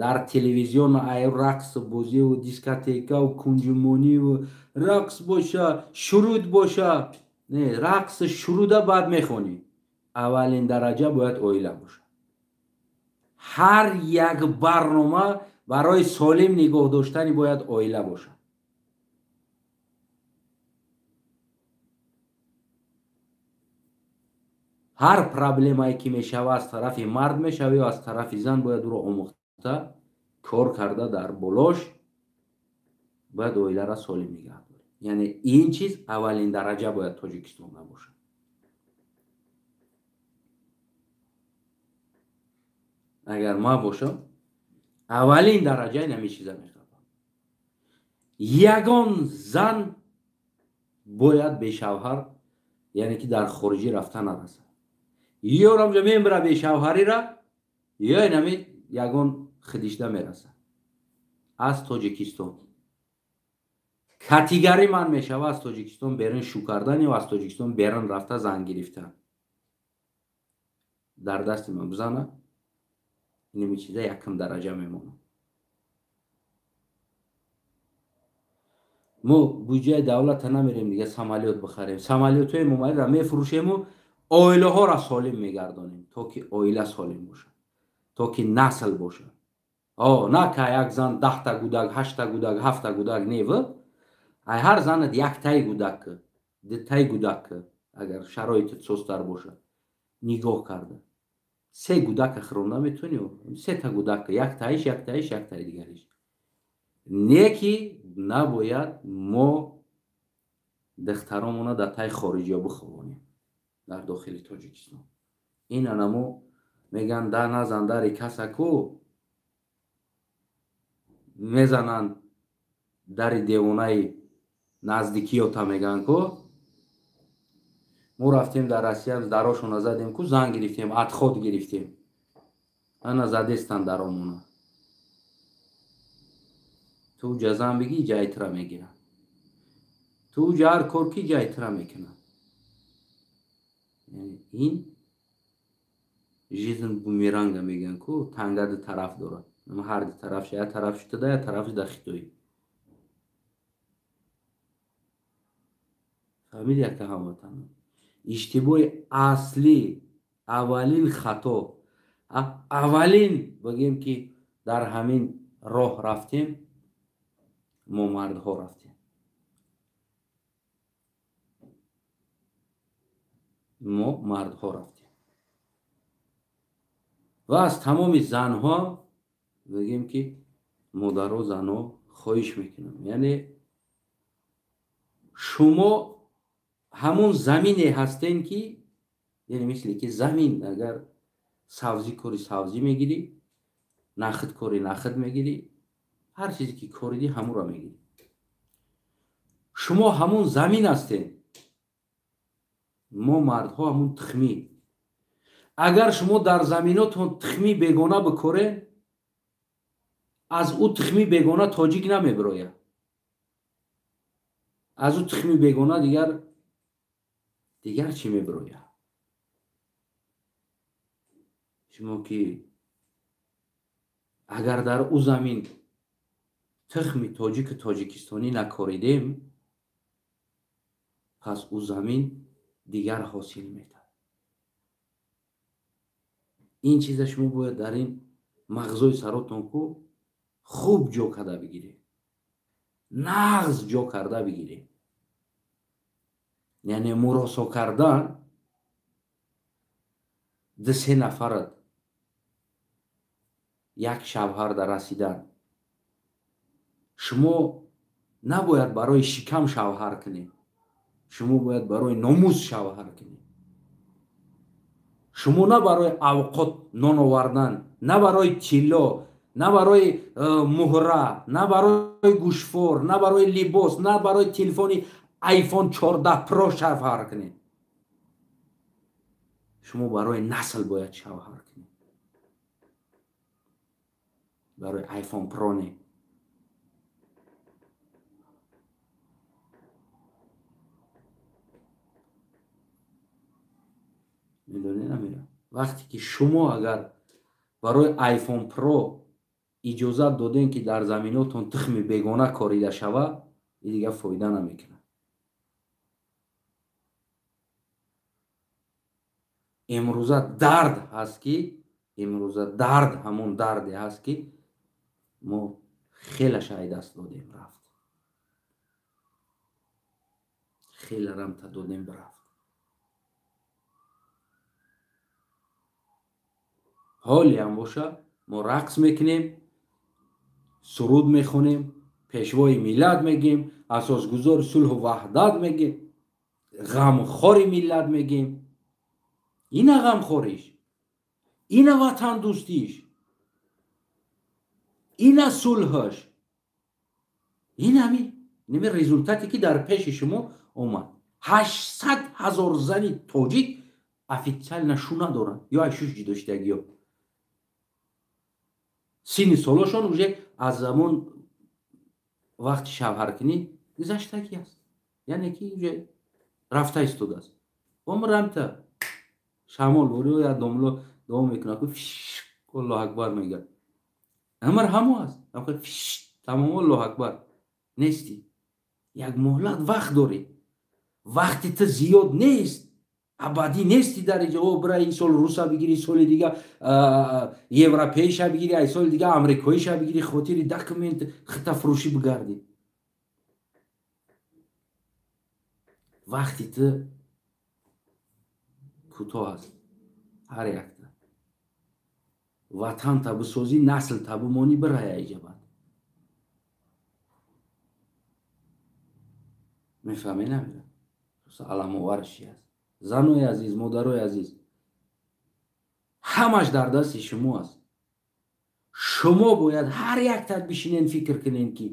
дар телевизион, ай рақс бозиву дискотекаву кунҷумониву рақс боша, шуруд боша. Не, рақс шуруда баъд мехонӣ. Аввалин дараҷа бояд оила бошад. Ҳар як барнома барои солим нигоҳ доштани бояд оила бошад. Ҳар проблемае ки мешава, аз тарафи мард мешава ё аз тарафи зан, бояд ӯро омӯхта, кор карда дар болош бояд оиларо солим нигаҳ дорем. Яъне ин чиз аввалин дараҷа бояд Тоҷикистон набошад. Агар ман бошам, аввалин дараҷа ин ҳамин чиза мехоҳам. Ягон зан бояд бешавҳар, яъне ки дар хориҷӣ рафта нарасад. Ё рамҷа мембира бешавҳарира, ё инами ягон хидишда мерасад аз Тоҷикистон. Категорӣ ман мешава аз Тоҷикистон берун шу кардан ё аз Тоҷикистон берун рафта зан гирифтан. Дар дасти ман бизана, инами чиза якум дараҷа мемонад. Мо буҷаи давлата намерем дига самолёт бихарем. Самолётҳои Эмомалиро мефурӯшему оилаҳоро солим мегардонем, то ки оила солим бошад, то ки насл бошад. На ка як зан 10та гудак, 8та гудак, 7та гудак нев, ай ҳар занат яктаи гудак, дутаи гудак, агар шароитат состар бошад, нигоҳ карда. 3 гудака хӯронда метавонӣ, 3та гудака, яктаиш, яктаиш, яктаи дигариш. Не ки набояд мо духтаромона дар таи хориҷиё бихобонем дар дохили Тоҷикистон. Ин анамо меган да назан дари касаку мезананд дари девонаи наздикиёта меган ку. Мо рафтем дар Россия, дарошона задем ку, зан гирифтем, отход гирифтем. Ана задестан даромона. Ту ҷа зан бигӣ, ҷайтра мегиранд. Ту ҷа ҳар кор ки ҷайтра мекунанд. Ин жизнь бумеранга мегӯянд ку, танга ду тараф дорад. Ҳар ду тараф, як тараф шуда, як тараф дар Хитой. Фаҳмид яка ҳамватан? Иштибоҳи аслӣ, аввалин хато, аввалин бигем ки дар ҳамин роҳ рафтем, мо мардҳо рафтем. Мо мардҳо рафтем. Ва аз тамоми занҳо бигем ки модаро, занҳо хоҳиш мекунам. Яъне шумо ҳамон замине ҳастен ки, яъне мисли ки замин агар савзӣ кори савзӣ мегирӣ, нахд кори нахд мегирӣ, ҳар чизе ки коридӣ ҳамонро мегирӣ. Шумо ҳамон замин ҳастен. Мо мардҳо ҳамон тухмӣ. Агар шумо дар заминотон тухмӣ бегона бикоред, аз ӯ тухмӣ бегона тоҷик намебирояд. Аз ӯ тухмӣ бегона дигар чӣ мебирояд? Шумо ки агар дар ӯ замин тухми тоҷику тоҷикистонӣ накоридем, пас ӯ замин дигар ҳосил метавад. Ин чиза шумо бояд дар ин мағзои саротон ку хуб ҷо карда бигиред, нағз ҷо карда бигиред. Яъне муросо кардан 2-3 нафарат як шавҳар дар расидан, шумо набояд барои шикам шавҳар кунед, шумо бояд барои номус шавҳар кунед. Шумо на барои авқот нон овардан, на барои тилло, на барои муҳра, на барои гӯшвор, на барои либос, на барои телефони iPhone 14 Pro шавҳар кунед. Шумо барои насл бояд шавҳар кунед, барои iPhone Pro не. Медонед намира? Вақте ки шумо агар барои iPhone Pro иҷозат додем, ки дар заминотон тухми бегона корида шава, и дигар фоида намекунад. Имрӯза дард ҳаст, ки имрӯза дард ҳамон дарде ҳаст, ки мо хелаш ай даст додем, рафт. Хеле рамта додем, рафт. Ҳоле ҳам боша мо рақс мекунем, суруд мехонем, пешвои миллат мегем, асосгузори сулҳу ваҳдат мегем, ғамхори миллат мегем. Ина ғамхориш, ина ватандӯстиш, ина сулҳаш, ин ҳами ними результате ки дар пеши шумо омад. 800 000 зани тоҷик официально шу надоранд ё аз шуш ҷудоштагиё. Синни солошон уже аз замон вақти шавҳаркунӣ гузаштагӣ аст, яъне ки уже рафта истодааст. Омрамта шамол борӣ я домло дуо мекунад, ку Аллоҳ акбар мегӯяд. Амр ҳамо аст, тамом Аллоҳ акбар нестӣ. Як муҳлат вақт дорӣ, вақти ту зиёд нест, абадӣ нести дар инҷо. О бира ин сол руса бигирӣ, соли дига европейша бигирӣ, ай соли дига амрикоиша бигирӣ, хотири документ хитафурӯшӣ бигардӣ. Вақти ту кӯтоҳ аст. Ҳар якта ватанта бисозӣ, наслта бимонӣ, бирая иҷабат. Мефаҳмӣ намира? Аламоварш чи аст? Занои азиз, модарои азиз, ҳамаш дар дасти шумо аст. Шумо бояд ҳар яктат бишинен, фикр кунен, ки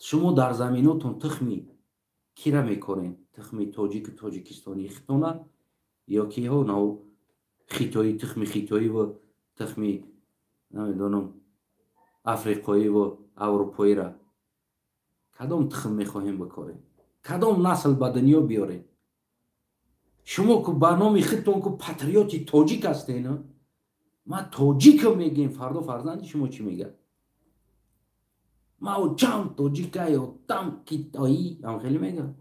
шумо дар заминотон тухми кира мекорен? Тухми тоҷику тоҷикистони хитона ё киҳо нав хитоӣ, тухми хитоиву тухми намедонам африқоиву аврупоира? Кадом тухм мехоҳем бикорем? Кадом насл ба дунё биёрем? Шумо ку ба номи худтон ку патриоти тоҷик ҳастен, ман тоҷикам мегӯем, фардо фарзанди шумо чӣ мегӯяд? Ма чам тоҷика ё там китоӣ ҳам хеле мегӯяд.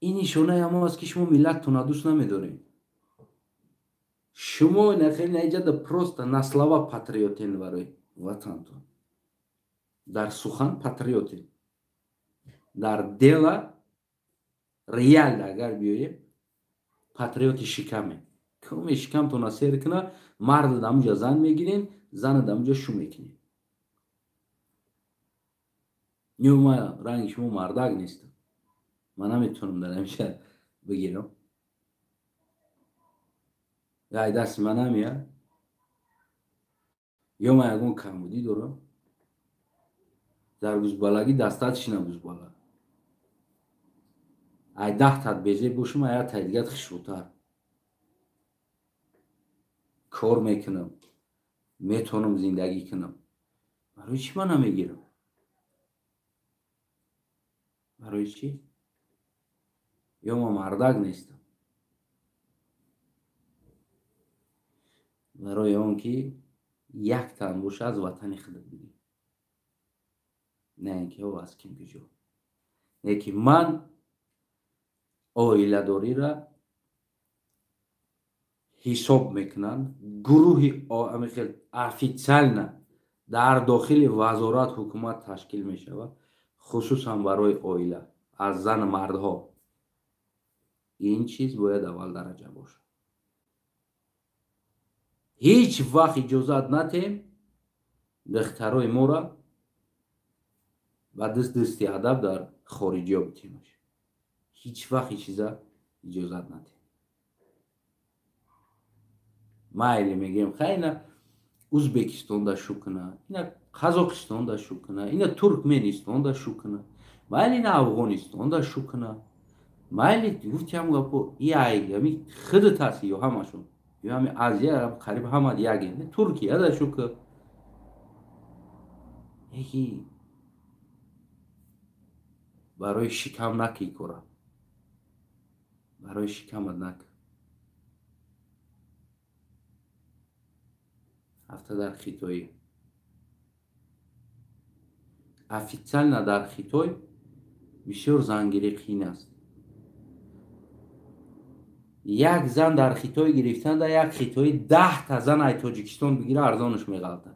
Ин нишонаи ҳамо аст, ки шумо миллаттона дӯст намедоред. Шумо нахеле наиҷада просто на слова патриотен барои ватантон. Дар сухан патриотен, дар дела реально агар биёем патриоти шикаме. Коме шикамтона сер куна, марда дамуҷа зан мегирен, зана дамуҷа шу мекунен. Ё ма ранги шумо мардак нестам, ман наметавонам дар ҳамиша бигирам. Ай дасти ман намеяд, ё ман ягон камбудӣ дорам. Дар гузбалагӣ дастат шина гузбала. Ай 10 тат безеб бошам, ай тай дигат хушрӯтар. Кор мекунам, метавонам зиндагӣ кунам. Барои чӣ ман намегирам? Барои чӣ? Ё ман мардак нестам? Барои он ки як тан боша аз ватани худат бигир, на ин ки аз ким куҷо. Не ки ман оиладориро ҳисоб мекунанд гурӯҳи хел официально дар дохили вазорат ҳукумат ташкил мешавад, хусусан барои оила аз зану мардҳо. Ин чиз бояд аввал дараҷа бошад. Ҳеҷ вақт иҷозат натем духтарои моро ба дасти адаб дар хориҷиё битемаш. Ҳеҷ вақт ин чиза Иҷозат надиҳем. Майли мегӯем, хай ина Узбекистонда шу куна, ина Қазоқистонда шу куна, ина Туркменистонда шу куна, майли ина Афғонистонда шу куна, майли гуфтиам гапо иай ами худат ҳаст ё ҳамашон ё ҳами Азия қариб ҳама яге, Туркияда шу ку. Яки барои шикам наки кора, барои шикамат нак. Ҳафта дар Хитоӣ официально дар Хитой бисёр зангирӣ қиин аст. Як зан дар Хитой гирифтанда як хитоӣ 10 та зан ай Тоҷикистон бигира арзонаш меғалтад.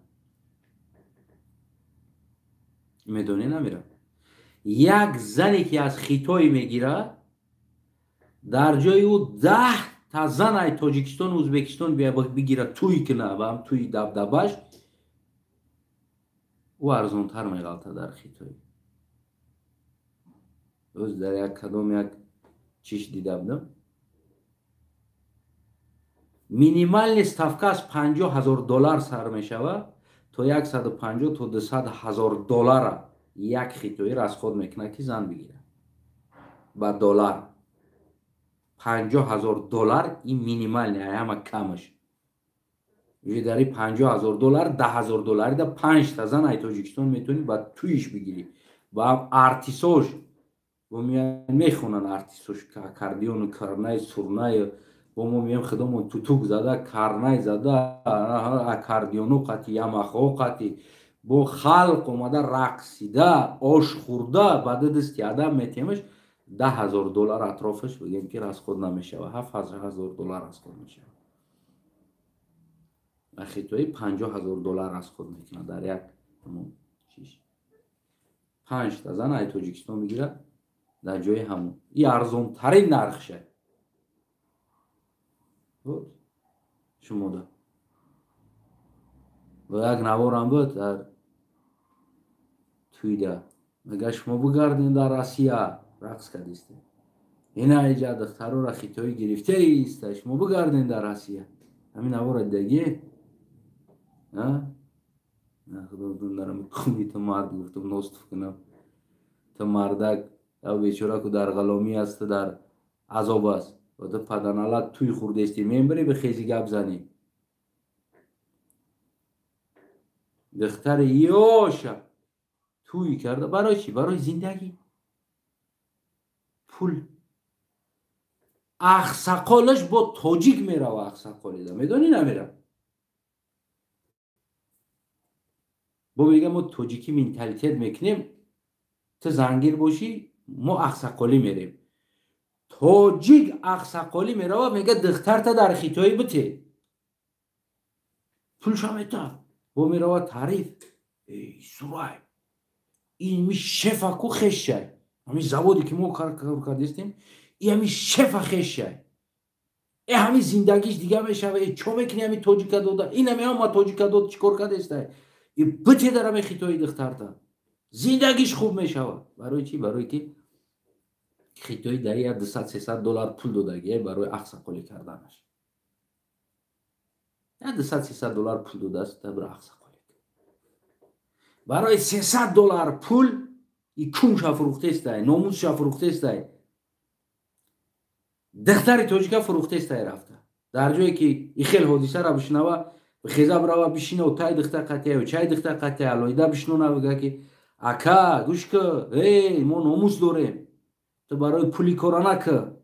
Медонӣ намира? Як зане ки аз Хитой мегирад, дар ҷои ӯ 10 та зан ай Тоҷикистону Ӯзбекистон бигира, тӯй куна ва ҳам тӯи дабдабаш, ӯ арзонтар меғалтад дар Хитой. Ӯз дар як кадом як чиш дида будам, минимальный ставка аз 50 000 доллар сар мешавад то 150 то 200 000 доллара як хитоӣ расход мекунад, ки зан бигирад ба доллар. 50 000 доллар ин минимальный, ҳама камаш. Уже дари 50 000 доллар, 10 000 доллари да панҷта зан ай Тоҷикистон метавонӣ ба туиш бигирӣ, ба артисош мехонанд, артисош аккордеону карнай, сурнаю, бо мо меем худомон тутук зада, карнай зада, аккордеону қати, ямахо қати, бо халқ омада рақсида, ош хӯрда, ба ду дасти адам метемаш, 10 000 доллар атрофаш бигем ки расход намешавад, 7000 доллар расход мешавад. Ва хитоӣ 50 000 доллар расход мекунад дар як ҳамон чиш, панҷта зан ай Тоҷикистон мегирад дар ҷои ҳамон. И арзонтарин нархша шумода. Ва як наворам буд дар туйда, мега шумо бигардем дар Россия рақс кардистем, ина иҷа духтарора хитоӣ гирифта иста, шумо бигардем дар Россия. Ҳамин навора дидаги? Худо ту мард, гуфтум ностуф кунам, ту мардак бечора ку дар ғаломӣ аст, дар азоб аст, ва ту паданалат туй хӯрдести, мембари бихези гап занӣ. Духтари ёша туй карда барои чӣ? Барои зиндагӣ, пул. Ахсақолаш бо тоҷик мерава, ахсақолида медонӣ намера, бо мега мо тоҷикӣ менталитет мекунем, ту зангир бошӣ, мо ахсақолӣ мерем. Тоҷик ахсақолӣ мерава, мега духтарта дар хитоӣ бите, пулша мета, бо мерава таъриф: сурай, ин ми шефа ку хешай, ҳами заводе ки мо кор кардистем, и ҳами шефа хешай, э ҳами зиндагиш дига мешава, э чо мекунӣ, ҳами тоҷика дода, ин ҳами ҳама тоҷика дод, чӣ кор кардестай, и бите дар ҳами хитои духтарта, зиндагиш хуб мешавад. Барои чӣ? Барое ки хитои дар як 200-300 доллар пул додагия барои ахсақолӣ карданаш, як 200-300 доллар пул додааст бира ахсақолӣ. Барои 300 доллар пул и кунша фурӯхтестай, номусша фурӯхтестай, духтари тоҷика фурӯхтестай рафта. Дар ҷое ки и хел ҳодисара бишнава, хеза бирава бишинав, тай духтар қатия, чай духтар қатия, алоҳида бишинона, бига ки ака, гӯш ку, эй, мо номус дорем, ту барои пули кора нака,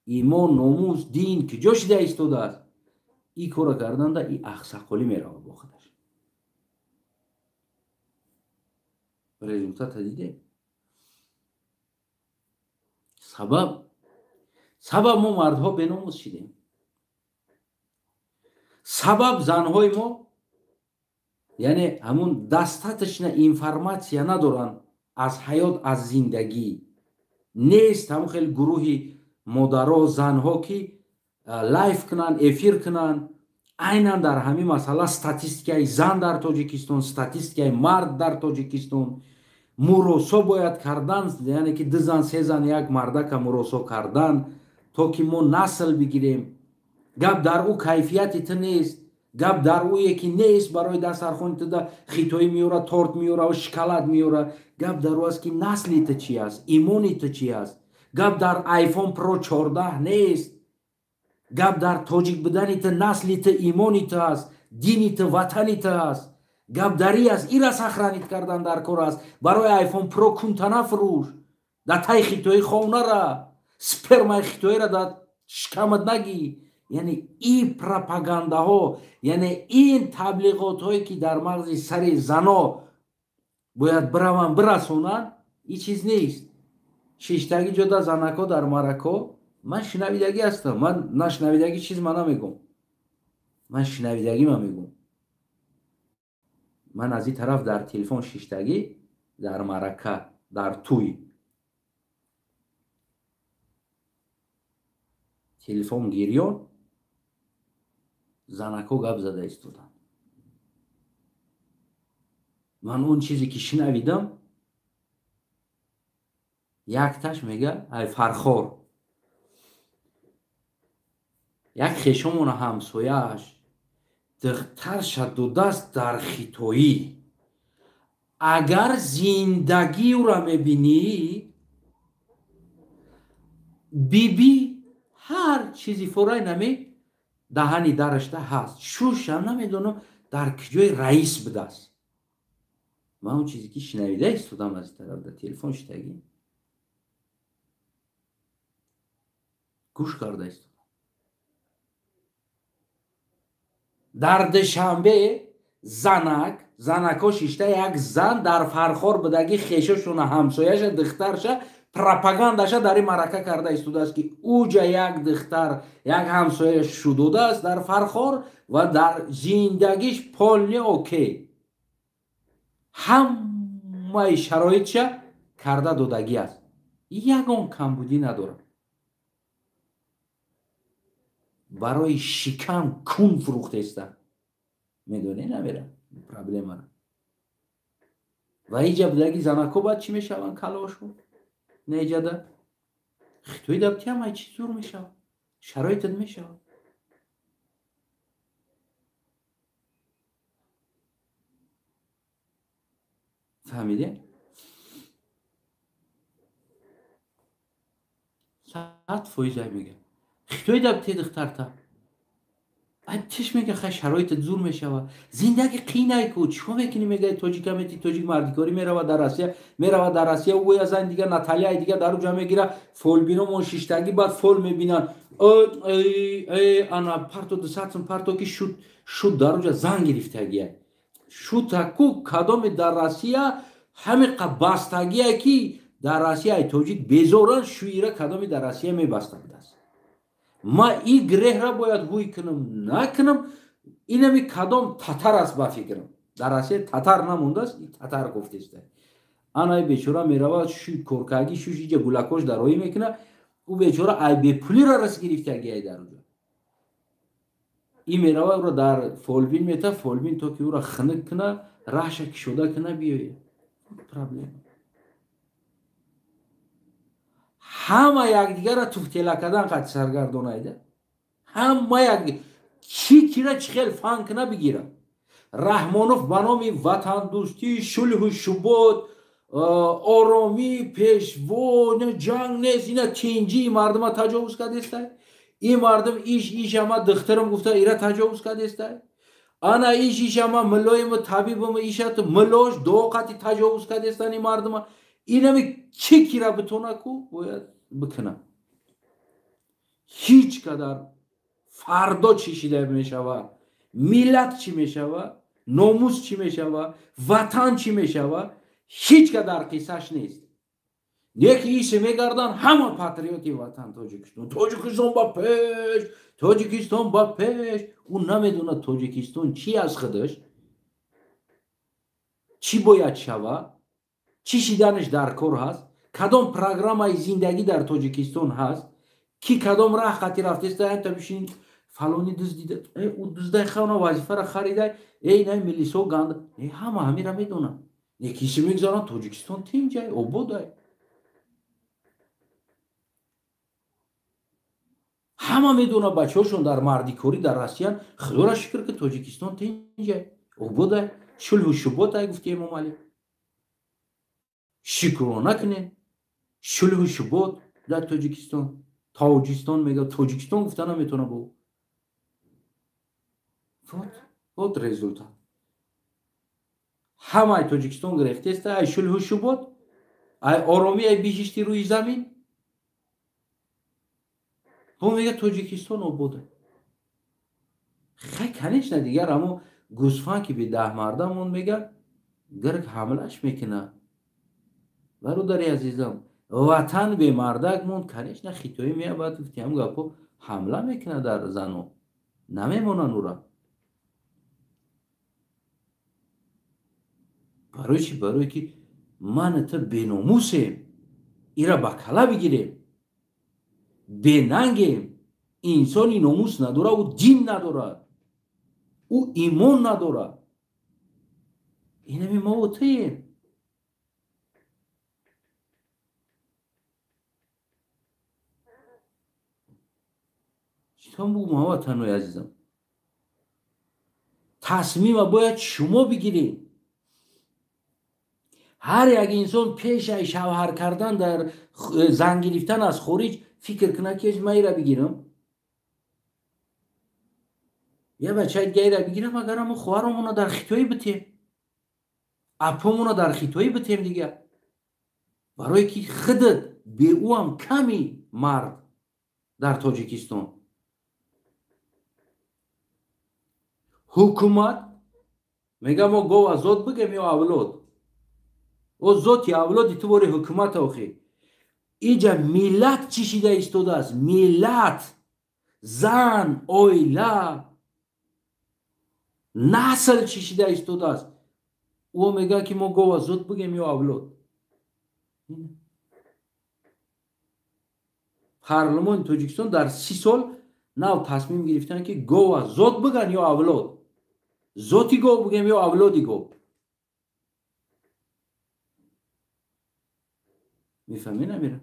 имон, номус, дин ки ҷо шида истодааст? И кора карданда и ахсақолӣ мерава бо худаш. Результата дидем. Сабаб мо мардҳо беномус шидем, сабаб занҳои мо, яъне ҳамун достаточно информация надоранд аз ҳаёт, аз зиндагӣ. Нест ҳамун хеле гурӯҳи модаро, занҳо, ки лайв кунанд, эфир кунанд, айнан дар ҳамин масъала: статистикаи зан дар Тоҷикистон, статистикаи мард дар Тоҷикистон, муросо бояд кардан, яъне ки ду зан, се зан, як мардака муросо кардан. то ки мо насл бигирем. Гап дар ӯ кайфияти ту нест, гап дар ӯе ки нест барои дастархони ту да хитоӣ меёра, торт меёра ва шоколад меёра. Гап дар ӯ аст ки насли ту чи аст, имони ту чи аст. Гап дар iPhone Pro 14 нест. Гап дар тоҷик будани ту, насли ту, имони ту аст, дини ту, ватани ту аст. Гап дар и аст, ира сохранить кардан дар кор аст. Барои iPhone Pro кунта нафурӯш, дар тай хитоӣ хонара, спермаи хитоиро дар шикамат нагӣ. Яъне ин пропагандаҳо, яъне ин таблиғотҳое ки дар мағзи сари зано бояд бираванд бирасонанд, ин чиз нест. Шиштагӣ ҷода занако дар марако, ман шинавидагӣ ҳастам, ман нашинавидагӣ чиз ман намегӯм, ман шинавидагӣ ман мегӯм. Ман аз ин тараф дар телефон шиштагӣ, дар марака, дар тӯй телефон гирён, занако гап зада истоданд. Ман он чизе ки шинавидам, якташ мега ай Фархор, як хешомона ҳамсояаш духтарша додаст дар хитоӣ. Агар зиндагӣ ӯра мебинӣ, биби ҳар чизи форай наме даҳани дарашта ҳаст. Шушам намедонам дар куҷои раис будааст. Ман он чизе ки шинавида истодам аз тараф дар телефон шитагӣ гӯш карда истодам. Дар Душанбе занак, занако шишта як зан дар Фархор будагӣ хешошуна ҳамсояша духтарша пропагандаша дар ин марака карда истодааст ки уҷа як духтар як ҳамсоя шудодааст дар Фархор ва дар зиндагиш полни окей, ҳамаи шароитша карда додагӣ аст, ягон камбудӣ надорад. Барои шикам кун фурӯхтеста, медонӣ намера проблемара. Ва иҷа будаги занако баъд чӣ мешаванд калошу? Неҷада хитои даптиам ай чӣ зур мешавад, шароитат мешавад. Фаҳмиде? 100% ай мега хитои дапти духтарта тиш мега хай шароитат зур мешавад, зиндаги қинай ку чико мекунӣ? Мега тоҷика мети, тоҷик мардикорӣ мерава дар Россия, мерава дар Россия ӯя зан дига Наталияи дига дар уҷа мегира, фолбиномон шиштагӣ баъд фол мебинанд, ана парто дусатсум парто ки шуд шуд дар уҷа зан гирифтагия шуд таку кадоме дар Россия ҳамиқа бастагия ки дар Россия ай тоҷик безоран шӯира кадоме дар Россия мебаста будааст. Ма и греҳра бояд ҳуй кунам накунам, инами кадом татар аст ба фикрам. Дар Россия татар намондааст, и татар гуфтеста. Анай бечора меравад шӯй коркагӣ шуш иҷа гулакош дароӣ мекунад, ӯ бечора ай бепулира рас гирифтагӣ ай дар уҷа. И мерава ӯро дар фолбин мета, фолбин то ки ӯро хунук куна, раҳша кишода куна биёяд. Проблема. Ҳама якдигарра туфтела кардан қати саргардонайда. Ҳама як чӣ кира чӣ хел фан куна бигира. Раҳмонов ба номи ватандӯстӣ, шулҳу шубот, оромӣ, пешво, ҷанг нест, ина тинҷӣ мардума таҷовуз кардестай. Ин мардум иш иш ама духтарам гуфта ира таҷовуз кардестай. Ана иш иш ама миллоиму табибуму ишату миллош дуоқати таҷовуз кардестан ин мардума. Инами чӣ кира битона ку бояд бикунам. Ҳеҷ қадар фардо чӣ шида мешавад, миллат чӣ мешавад, номус чӣ мешавад, ватан чӣ мешавад, ҳеҷ қадар қиссаш нест. Неки исе мегарданд ҳама патриоти ватан Тоҷикистон. Тоҷикистон ба пеш, Тоҷикистон ба пеш. Ӯ намедонад Тоҷикистон чӣ аз худаш, чӣ бояд шавад, чӣ шиданаш дар кор ҳаст, кадом программаи зиндагӣ дар Тоҷикистон ҳаст, ки кадом раҳ қати рафтеста, та бишин фалони дузд дида, ӯ дуздай хавна вазифара харидай, эй най милисо ганда, ҳама ҳамира медонанд. Некиси мегузаранд Тоҷикистон тинҷай, ободай. Ҳама медона бачаҳошон дар мардикорӣ дар Россиян. Худоро шукр, ки Тоҷикистон тинҷа, обода, шулҳу шубота, гуфти Эмомалӣ. Шукрона кунем, шулҳу шубот дар Тоҷикистон. Тоҷикистон мега, Тоҷикистон гуфта наметавона бо. Вот результат. Ҳамаи Тоҷикистон гирифтеста ай шулҳу шубот, ай оромӣ, ай биҳишти рӯи замин. Бо мега Тоҷикистон обода. Хай, конечно, дигар амо гӯсфанд ки би 10 мардамон мега, гирг ҳамлаш мекунад. Бародари азизам, ватан бемардак монд, конечно, хитоӣ меябад, гуфти ҳам гапо ҳамла мекунад дар зано. Намемонанд ура. Барои чӣ? Барое ки ман ту беномусем, ира ба кала бигирем, бенангем. Инсони номус надора, ӯ дин надорад, ӯ имон надорад. Инами мо туем. Читон бугум, ҳамватанои азизам, тасмима бояд шумо бигиред. Ҳар як инсон пешаи шавҳар кардан, дар зан гирифтан аз хориҷ фикр кунад, ки ман ира бигирам, я бачаи дига ира бигирам, агар мо хоҳаромона дар хитоӣ битем, апомона дар хитоӣ битем дига. Барое ки худат бе ӯ ҳам ками мард дар Тоҷикистон. Ҳукумат мега мо гова зод бигем ё авлод. О зоти авлоди ту бори ҳукумат охи. Иҷа миллат чӣ шида истодааст? Миллат, зан, оила, насл чӣ шида истодааст? Ӯ мега ки мо гова зод бигем ё авлод. Парлумони Тоҷикистон дар 30 сол нав тасмим гирифтанд, ки гова зод биган ё авлод. Зоти гов бигем ё авлоди гов. Мефаҳмӣ намира?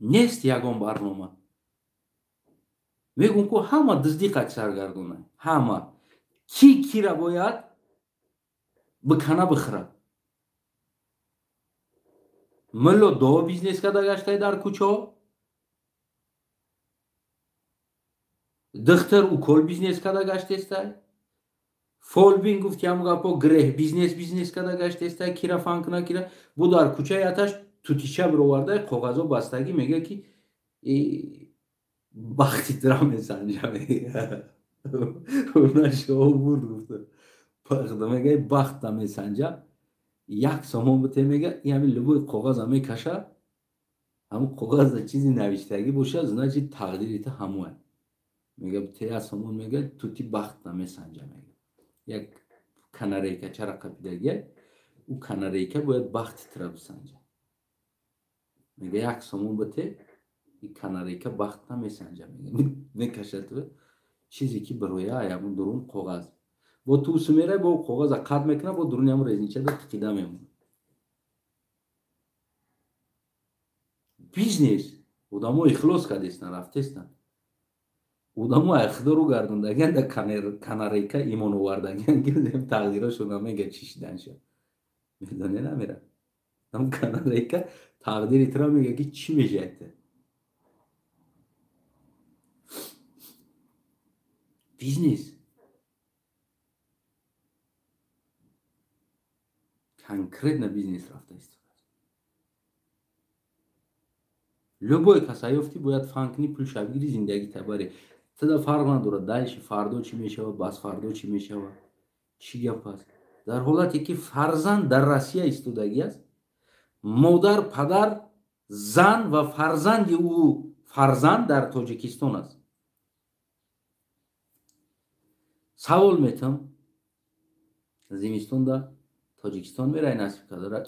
Нест ягон барнома. Мегӯм, ку ҳама дуздӣ қад саргардона. Ҳама. Ки кира бояд бикана бихӯрад. Милло до бизнес када гаштай дар кӯчаҳо, духтар укол бизнес када гаштестай, фолбин гуфт ям гапо греҳ бизнес када гаштестай, кира фан куна кира бу дар кӯчаи аташ тутича бировардай, коғазо бастагӣ, мега ки бахти тура месанҷа. Нашо бурд гуфта. Мега бахта месанҷа. 1 сомон бите мега, и ҳамин любой коғаза мекаша, ҳамун коғаза чизи навиштагӣ боша, значит тақдири ту ҳамоя. Мега бите 1 сомон, мега тути бахта месанҷа мега. Як канарейка чара қапидагия, ӯ канарейка бояд бахти тура бисанҷа. Мега 1 сомон бите, и канарейка бахт намесанҷа мега. Мекаша ту чизе ки бароя ҳамун дурун коғаз. Бо тусу мерай, бо коғаза қат мекунад, бо дуруни ҳамун резничада тиқида мемонад. Бизнес. Одамо ихлос кардестан, рафтестан. Одамо айхдо рӯ гардондагиан, дар канарейка имон овардагиан, ки тақдирошон намега чӣ шиданша. Медоне намера. Ам канарейка тақдири тура мега ки чӣ мешавад ту. Бизнес. Конкретно бизнес рафта истодааст. Любой каса ёфтӣ бояд фан кунӣ, пул шабгири, зиндагӣ табарӣ. Туда фарқ надорад, дальше фардо чӣ мешавад, бас фардо чӣ мешавад, чӣ гап аст. Дар ҳолате ки фарзанд дар Россия истодагӣ аст, модар, падар, зан ва фарзанди ӯ фарзанд дар Тоҷикистон аст. Савол метам, зимистонда Тоҷикистон мерай насиб кардара,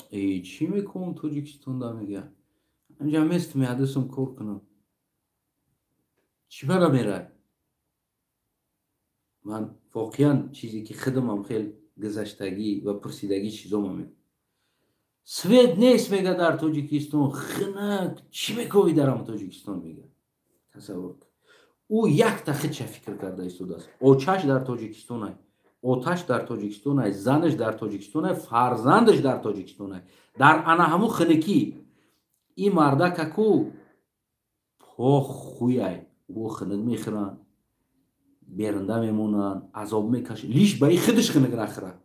чӣ мекунам Тоҷикистонда мега? Анҷа мест меҳадисам кор кунам. Чӣ бара мерай? Ман воқеан чизе ки худамам хел гузаштагӣ ва пурсидагӣ чизома мекунам. Свет нест мега дар Тоҷикистон, хинак чӣ мековӣ дар ам Тоҷикистон мега. Тасаввур. Ӯ якта худша фикр карда истодааст. Очаш дар Тоҷикистон ай, оташ дар Тоҷикистон ай, занаш дар Тоҷикистон ай, фарзандаш дар Тоҷикистон ай. Дар ана ҳаму хинакӣ ин мардакаку похуяй, ӯ хинак мехӯранд, берунда мемонанд, азоб мекашанд, лиш ба и худаш хинак нахӯрад.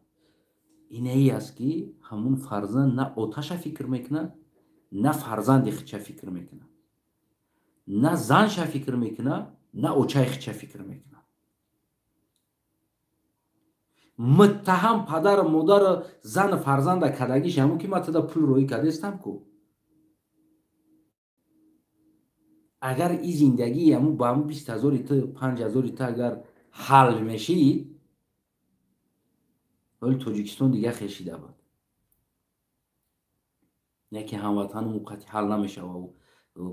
Инае аст ки ҳамун фарзанд на оташа фикр мекунад, на фарзанди худша фикр мекунад, на занша фикр мекунад, на очаи худша фикр мекунад. Муттаҳам падару модару зану фарзанда кадагиш ҳамун ки ман туда пул роӣ кардестам ку. Агар и зиндагии ҳамун ба ҳамун 20 ҳазори ту, 5 ҳазори ту агар ҳал мешид, вале Тоҷикистон дига хешида буд. Яке ҳамватану муқати ҳал намешава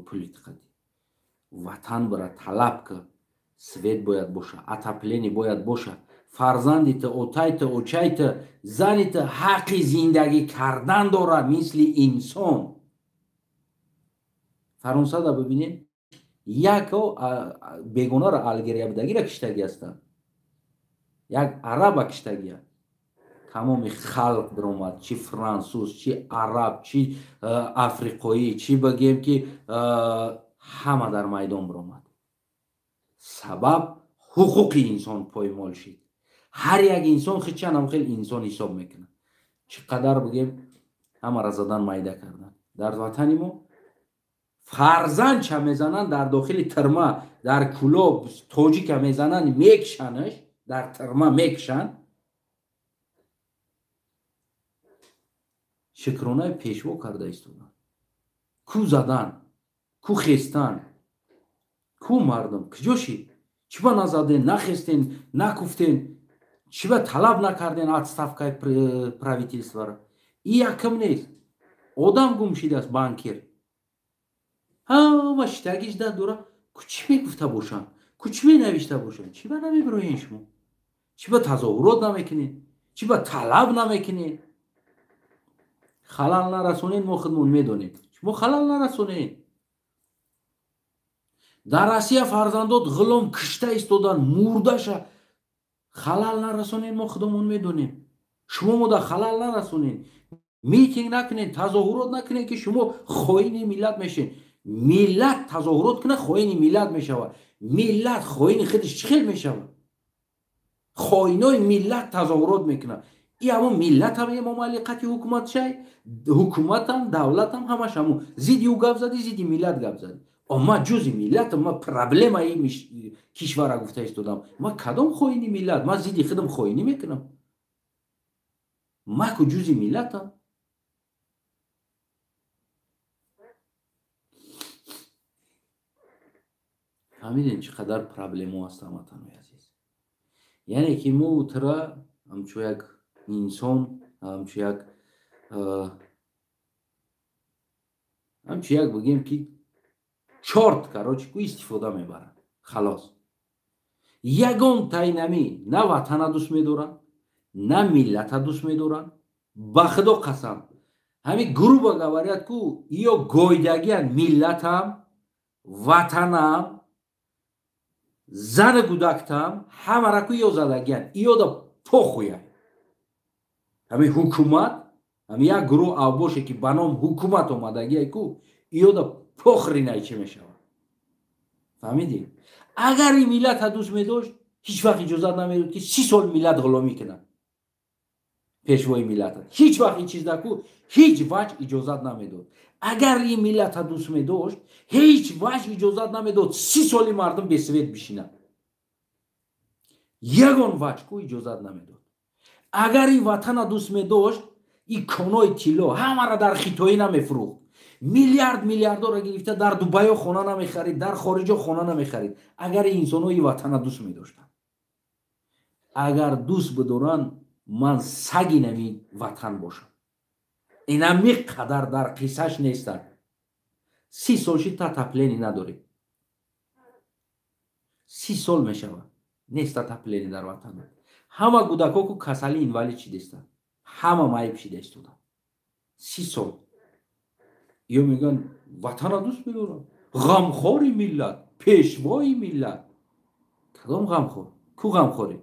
пули тиқати. Ватан бара талаб ка, свет бояд боша, отопление бояд боша, фарзанди ту, отай ту, очай ту, зани ту ҳаққи зиндагӣ кардан дорад мисли инсон. Фаронсада бибинед, яко бегонаро Алгерия будагиро киштагӣ ҳастанд, як араба киштагия. Тамоми халқ биромад, чи франсуз, чи араб, чи африқоӣ, чи бигем ки ҳама дар майдон биромад. Сабаб ҳуқуқи инсон поймол шид. Ҳар як инсон хичанам хел инсон ҳисоб мекунад. Чӣ қадар бигем ҳамаро задан майда кардан. Дар ватани мо фарзандча мезананд дар дохили тирма, дар кӯлоб тоҷика мезананд, мекшанаш, дар тирма мекшанд. Шукронаи пешво карда истоданд. Ку задан, ку хестан, ку мардум куҷо шид? Чӣ ба назаден, нахестен, накуфтен, чӣ ба талаб накарден отставкаи правительствора? И якм нест. Одам гум шидааст, банкир. Ҳама шитагиш да дора. Ку чӣ мегуфта бошанд? Ку чӣ менавишта бошанд? Чӣ ба намебироен шумо? Чӣ ба тазоҳурот намекунед? Чӣ ба талаб намекунед? Халал нарасонед, мо худмон медонем. Шумо халал нарасонед. Дар Россия фарзандот ғулом кишта истодан, мурдаша. Халал нарасонед, мо худомон медонем. Шумо мода халал нарасонед. Митинг накунед, тазоҳурот накунед ки шумо хоини миллат мешед. Миллат тазоҳурот кунад, хоини миллат мешавад. Миллат хоини худаш чӣ хел мешавад? Хоинои миллат тазоҳурот мекунад. И ҳамон миллат ҳам Эмомалӣ қати ҳукумат шай, ҳукуматам, давлатам ҳамаш ҳамон. Зидди ӯ гап задӣ, зидди миллат гап задӣ. Ма ҷузи миллатам, ма проблемаи кишвара гуфта истодам. Ма кадом хоини миллат? Ма зидди худам хоинӣ мекунам? Ма ку ҷузи миллатам. Фаҳмидем чӣ қадар проблемо аст, ҳамватанои азиз. Яъне ки мо тура ҳамчун як инсон, ҳамчун як бигем ки чорт, короче, ку истифода мебаранд. Халос. Ягон тайнамӣ на ватана дӯст медоранд, на миллата дӯст медоранд. Ба худо қасам, ҳамин грубо говорят ку ё гойдагиян миллатам, ватанам, зану гудактам, ҳамара ку ё задагиян, иёда похуяй. Ҳамин ҳукумат, ҳамин як гурӯҳ авбоше ки ба ном ҳукумат омадагияй ку, иёда похринай чӣ мешавад. Фаҳмидӣ? Агар ин миллата дӯст медошт, ҳеҷ вақт иҷозат намедод ки 30 сол миллат ғуломӣ кунад. Пешвои миллата. Ҳеҷ вақт ин чиз даку, ҳеҷ ваҷ иҷозат намедод. Агар ин миллата дӯст медошт, ҳеҷ ваҷ иҷозат намедод 30 соли мардум бесвет бишинад. Ягон ваҷ ку иҷозат намедод. Агар ин ватана дӯст медошт, ин конои тилло ҳамаро дар Хитоӣ намефурӯхт. Миллиард миллиардора гирифта дар Дубайо хона намехарид, дар хориҷо хона намехарид. Агар инсонҳо ин ватана дӯст медоштанд. Агар дӯст бидоранд, ман саги нами ватан бошам. Инами қадар дар қиссаш нестанд. 30 сол шид та отопление надорем. 30 сол мешавад. Нест отопление дар ватан. Ҳама гудакҳо ку касали инвалид шидестанд. Ҳама маиб шида истоданд. 30 сол. Ё мегӯянд ватана дӯст медорам, ғамхори миллат, пешвои миллат. Кадом ғамхор? Ку ғамхоре?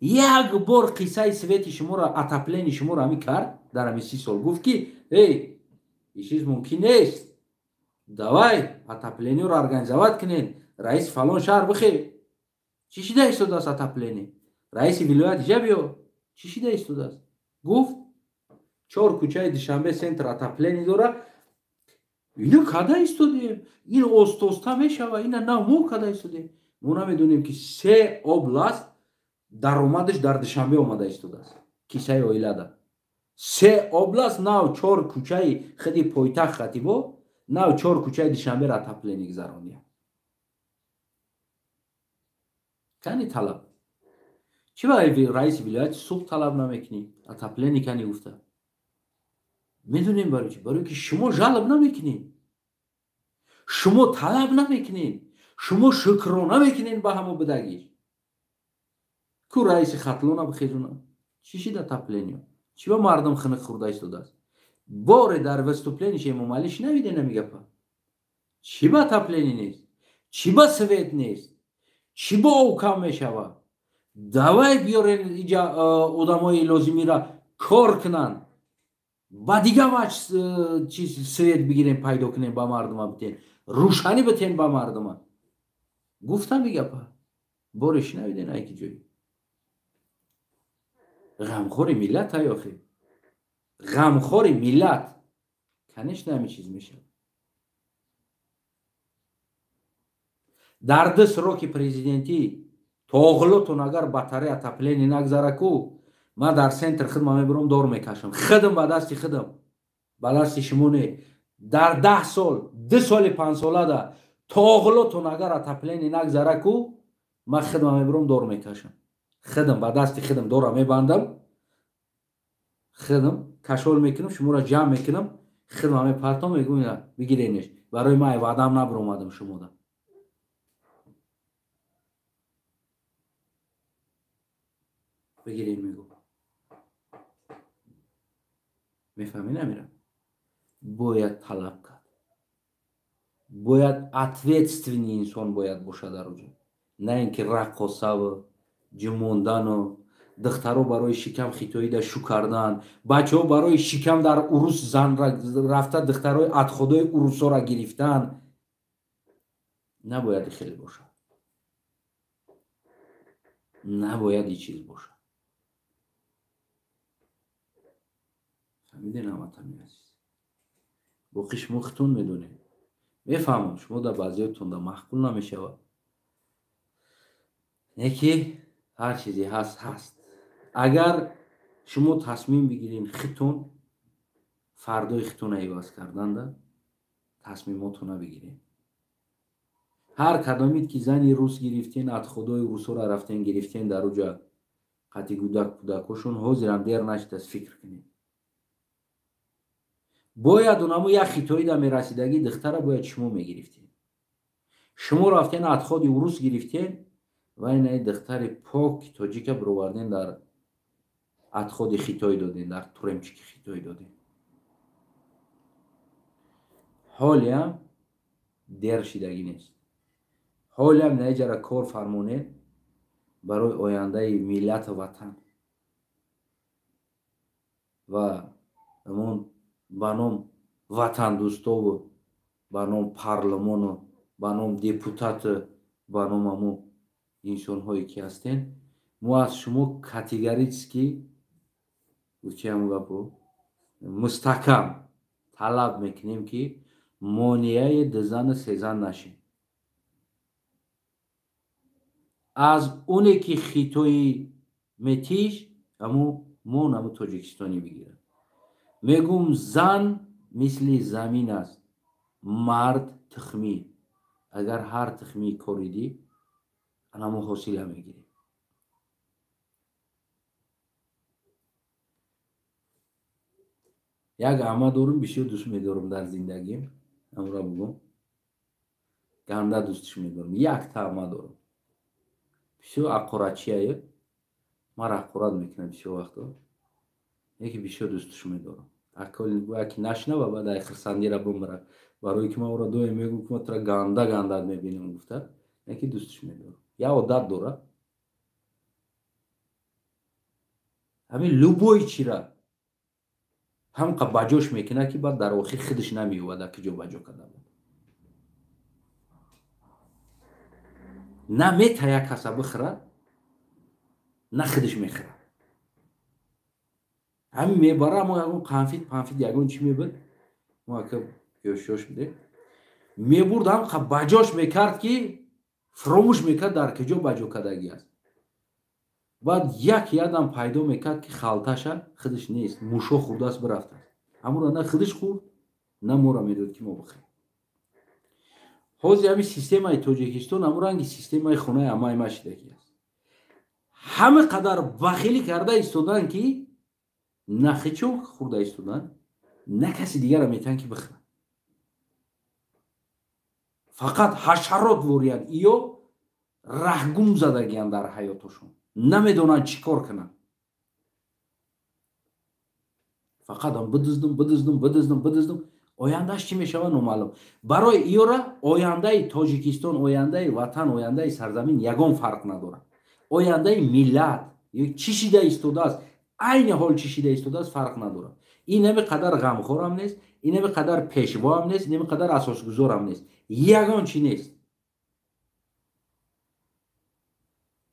Як бор қиссаи свети шуморо, отоплени шуморо ҳамин кард дар ҳамин 30 сол. Гуфт ки эй, ин чиз мумкин нест, давай отоплениеро организовать кунед, раиси фалон шаҳр бихе. Чӣ шида истодааст отопление? Раиси вилоят иҷа биё, чӣ шида истодааст? Гуфт 4 кӯчаи Душанбе центр отопление дора, ина када истодем, ин остоста мешава, ина на мо када истодем. Мо намедонем ки 3 област даромадаш дар Душанбе омада истодааст, кисаи оилада. 3 област нав 4 кӯчаи худи пойтахт хатибо, нав 4 кӯчаи Душанберо отопление гузарондия. Кани талаб? Чӣ ба раиси вилояти Суғд талаб намекунӣ? Отопление кани гуфта. Медонем барои чӣ? Барои ки шумо жалоб намекунед, шумо талаб намекунед, шумо шукро намекунед ба ҳамо будагиш. Ку раиси Хатлона бихезуна? Чӣ шид отопление? Чӣ ба мардум хинық хӯрда истодааст? Боре дар выступленияш Эмомалӣ шунавидем ҳамин гапа? Чӣ ба отопление нест? Чӣ ба свет нест? Чӣ ба об кам мешавад? Давай биёрен иҷа одамои лозимира кор кунанд, ба дига ваҷ чиз свет бигирем, пайдо кунем, ба мардума битен, рӯшанӣ битен ба мардума. Гуфтам и гапа? Боре шунавиден айки ҷой? Ғамхори миллат ай охи, ғамхори миллат, конечно ҳамин чиз мешавад. Дар 2 сроки президентӣ тоғлотон агар батарея отопление нагзара, ку ман дар центр хидма мебурам, дор мекашам хидм ба дасти хидм, ба дасти шумо не. Дар 10 сол, 2 соли 5 солада тоғлотон агар отопление нагзара, ку ман хидма мебурам, дор мекашам хидм ба дасти хидм, дора мебандам, хидм кашол мекунам, шуморо ҷамъ мекунам, хидма мепартом, мегӯям бигиренеш. Барои ман ваъдам набуромадам шумода. Бигирен мегӯ. Мефаҳмӣ намирам? Бояд талаб кард, бояд ответственный инсон бояд бошад дар оҷо, на ин ки раққосаву ҷумондану духтаро барои шикам хитоида шу кардан, бачаҳо барои шикам дар урус зан рафта духтарои атходои урусора гирифтан. Набояд хеле бошад, набояд и чиз бошад. Фаҳмидем ҳамватани азиз? Боқӣ шумо хитон медонед. Мефаҳмам, шумо дар баъзиётон да маъқул намешавад, не ки ҳар чизе ҳаст ҳаст. Агар шумо тасмим бигирен хитон фардои хитона иваз карданда, тасмимотона бигирен. Ҳар кадомид ки зани рус гирифтен, атходои русора рафтен гирифтен, дар уҷа қати гудак кӯдакошон, ҳозирам дер нашидааст, фикр кунед. Бояд онамо як хитоида мерасидагӣ духтара бояд шумо мегирифтен. Шумо рафтен атходи урус гирифтен ва инаи духтари пок тоҷика бироварден, дар атходи хитой доден, дар туремчики хитой доден. Ҳолиам дер шидагӣ нест. Ҳолиам наиҷара кор фармонед барои ояндаи миллату ватан ва ҳамон ба ном ватандӯстову, ба ном парлумону, ба ном депутату, ба ном ҳамон инсонҳое ки ҳастен, мо аз шумо категорически гуфтиам гапо мустаҳкам талаб мекунем ки монеаи дузану сезан нашем. Аз оне ки хитои метиш, ҳамо мо намо тоҷикистони бигирад. Мегум зан мисли замин аст, мард тухмӣ. Агар ҳар тухмӣ коридӣ, анамо ҳосила мегирӣ. Як ама дорум, бисёр дӯст медорам дар зиндагим, амра бугум, ганда дӯстш медорам. Якта ама дорам, бисёр аққоратчиае, мара аққорат мекунад бисёр вақто, яке бисёр дӯстш медорам. Акол ки нашнава, баъд ай хирсандира бимира. Барое ки ман ӯро доим мегӯм, ки ман тура ганда гандат мебинам, гуфта, не ки дӯстш медорам. Як одат дора. Ҳамин любой чира ҳамқа баҷош мекунад, ки баъд дар охир худаш намеёбад, ки ҷо баҷо карда буд. На мета як каса бихӯрад, на худаш мехӯрад. Ҳамин мебара, мо ягон қанфит панфит ягон чӣ мебуд, мо ака ёш-ёш будем, мебурд, ҳамқа баҷош мекард, ки фуромӯш мекард дар куҷо баҷо кардагӣ аст. Баъд як ядам пайдо мекард, ки халташа худаш нест, мушо хӯрдааст, бирафтааст. Ҳамонро на худаш хӯрд, на моро медод, ки мо бихӯрем. Ҳозир ҳамин системаи Тоҷикистон ҳамон ранги системаи хонаи амаи ма шидагӣ аст. Ҳама қадар бахилӣ карда истодан, ки на хичо хӯрда истодан, на каси дигарро метавон, ки бихӯрад. Фақат ҳашарот вориянд, иё раҳгум задагиянд дар ҳаётошон, намедонанд чӣ кор кунанд. Фақат ам бидуздум, бидуздум, бидуздум, бидуздум. Ояндааш чӣ мешавад, номаълум. Барои иёра ояндаи Тоҷикистон, ояндаи ватан, ояндаи сарзамин ягон фарқ надорад. Ояндаи миллат чӣ шида истодааст, айни ҳол чӣ шида истодааст, фарқ надорад. Ин ҳами қадар ғамхорам нест, ин ҳами қадар пешвоам нест, ин ҳами қадар асосгузорам нест, ягон чӣ нест.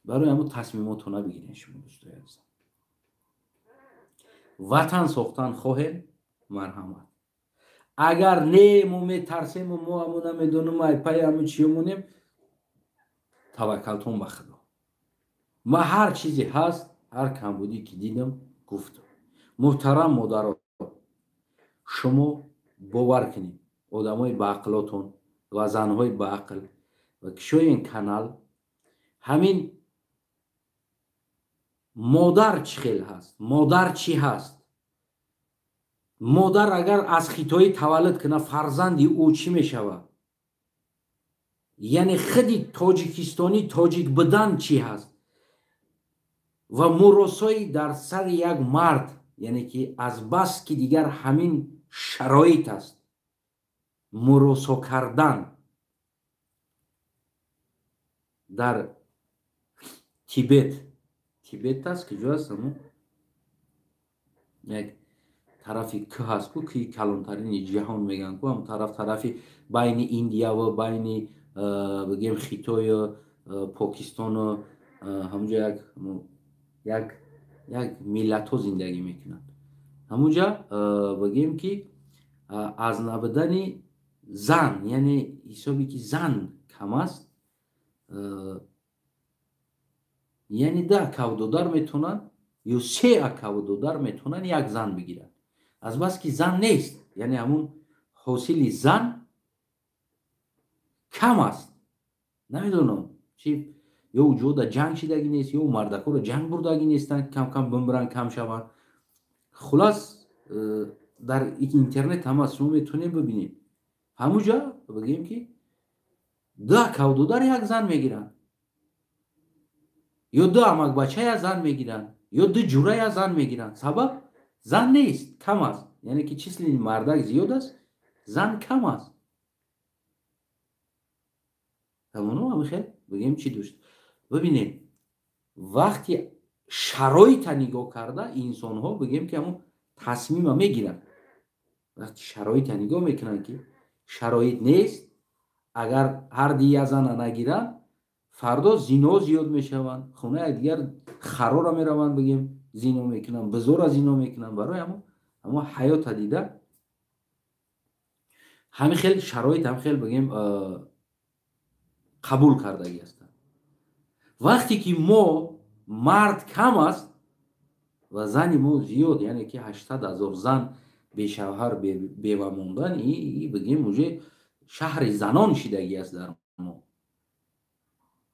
Барои ҳамун тасмимотро набигирен шумо, дӯстои азизам. Ватан сохтан хоҳем, марҳамат. Агар не, мо метарсему, мо ҳамо намедонем, ай пай ҳамо чиё монем, таваккалтон ба Худо. Ма ҳар чизе ҳаст, ҳар камбудӣ ки дидам, гуфтам. Муҳтарам модаро, шумо бовар кунед, одамои баақлотон ва занҳои баақл ва кишои ин канал, ҳамин модар чӣ хел ҳаст, модар чӣ ҳаст? Модар агар аз хитоӣ таваллуд кунад, фарзанди ӯ чӣ мешавад? Яъне худи тоҷикистонӣ тоҷик будан чӣ ҳаст? Ва муросои дар сари як мард, яъне ки аз бас ки дигар ҳамин шароит аст, муросо кардан дар Тибет, Тибет аст, куҷо аст, ҳамун як тарафи кӯ ҳаст ку, кӯи калонтарини ҷаҳон мегӯянд ку, ҳамун тараф, тарафи байни Индияву байни бигем Хитою Покистону, ҳамунҷо як миллатҳо зиндагӣ мекунанд. Ҳамунҷа бигем ки аз набудани зан, яъне ҳисоби ки зан кам аст, яъне 10 акавдодар метавонанд ё 3 акавдодар метавонанд як зан бигиранд. Аз бас ки зан нест, яъне ҳамун ҳосили зан кам аст. Намедонам чи, ё ҷода ҷанг шидагӣ нест, ё мардакҳоро ҷанг бурдагӣ нестанд, кам кам бимбиранд, кам шаванд. Хулас, дар интернет ҳама шумо метавонед бибинед. Ҳамуҷа бигем ки 2 акавдодар як зан мегиранд, ё 2 амакбача як зан мегиранд, ё 2 ҷура як зан мегиранд. Сабаб зан нест, кам аст. Яъне ки числи мардак зиёд аст, зан кам аст. Ҳамоно ҳамин хел бигем чӣ дошт. Бибинед, вақти шароита нигоҳ карда инсонҳо бигем ки ҳамон тасмима мегиранд. Вақти шароита нигоҳ мекунанд, ки шароит нест, агар ҳар ди як зана нагиранд, фардо зино зиёд мешаванд, хонаи дигар харора мераванд, бигем зино мекунанд, бизора зино мекунанд. Барои ҳамон ҳаёта дида ҳамин хел шароит ҳам хел бигем қабул кардагӣ ҳастанд. Вақте ки мо мард кам аст ва зани мо зиёд, яъне ки 800 000 зан бешавҳар бева мондан, и бигем уже шаҳри занон шидагӣ аст дар мо.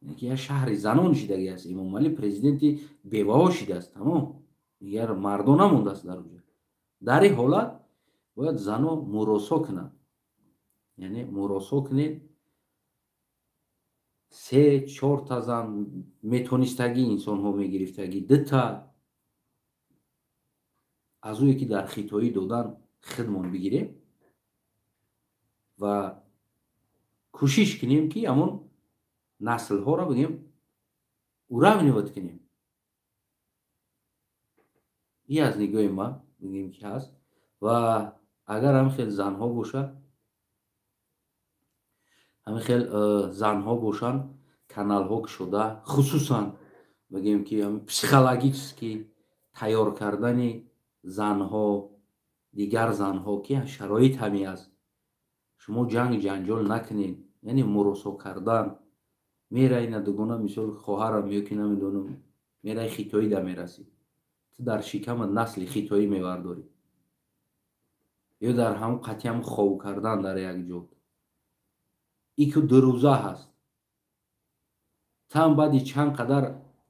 Яъне ки як шаҳри занон шидагӣ аст. Эмомалӣ президенти беваҳо шидааст, тамом, дигар мардо намондааст дар уҷа. Дар ин ҳолат бояд зано муросо кунанд, яъне муросо кунед, 3-4 та зан метонистагӣ инсонҳо мегирифтагӣ, 2 та. Аз ӯе ки дар хитоӣ додан хидмон бигирем ва кӯшиш кунем, ки ҳамон наслҳоро бигем уравнивать кунем. И аз нигоҳи ман бигем ки ҳаст. Ва агар ҳамин хел занҳо бошад, ҳамин хел занҳо бошанд, каналҳо кушода, хусусан бигем ки психологически тайёр кардани занҳо, дигар занҳо, ки шароит ҳамин аст, шумо ҷанг ҷанҷол накунед, яъне муросо кардан. Мерай на дугона, мисол хоҳарам ё ки намедонам, мерай хитоӣ да мерасӣ, ту дар шикамат насли хитоӣ мевардорӣ, ё дар ҳамон қатъиам хов кардан дар як ҷо ику дурӯза ҳаст. Там баъди чанд қадар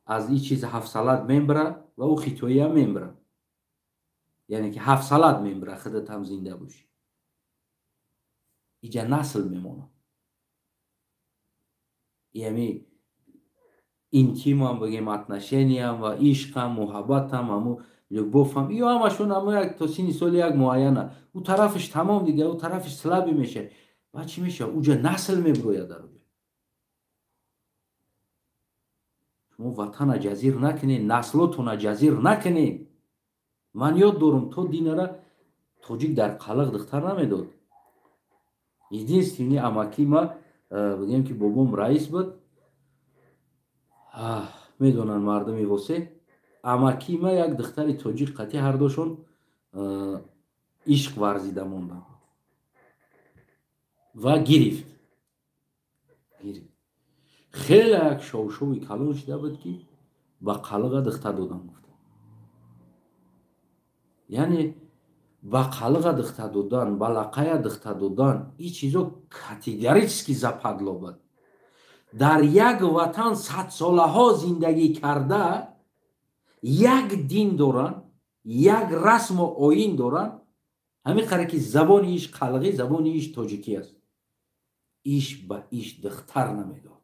аз ин чиз ҳафсалат мембара ва ӯ хитоиам мембара, яъне ки ҳафсалат мембара, худат ҳам зинда бошӣ, иҷа насл мемонад. Яъне интимам бигем, отношениям ва ишқам, муҳаббатам, ҳаму любовам, ё ҳамашон ҳамо як то синни соли як муайяна, ӯ тарафаш тамом дига, ӯ тарафаш слабӣ мешавад. Баъд чӣ мешавад? Уҷа насл мебирояд дар уҷа. Шумо ватана ҷазир накунед, наслотона ҷазир накунед. Ман ёд дорам, то динара тоҷик дар қалиқ духтар намедод. Единственный амаки ма, бигем ки бобом раис буд, медонанд мардуми восе, амаки ма як духтари тоҷик қатъи ҳардошон ишқ варзида монданд ва гирифт. Хеле як шовшови калон шуда буд, ки ба қалиға духтар додам гуфта. Яъне ба қалиға духтар додан, ба лақая духтар додан, ин чизо категорически западло буд. Дар як ватан садсолаҳо зиндагӣ карда, як дин доранд, як расму оин доранд. Ҳамин қадар ки забони иш қалғӣ, забони иш тоҷикӣ аст. Иш ба иш духтар намедод.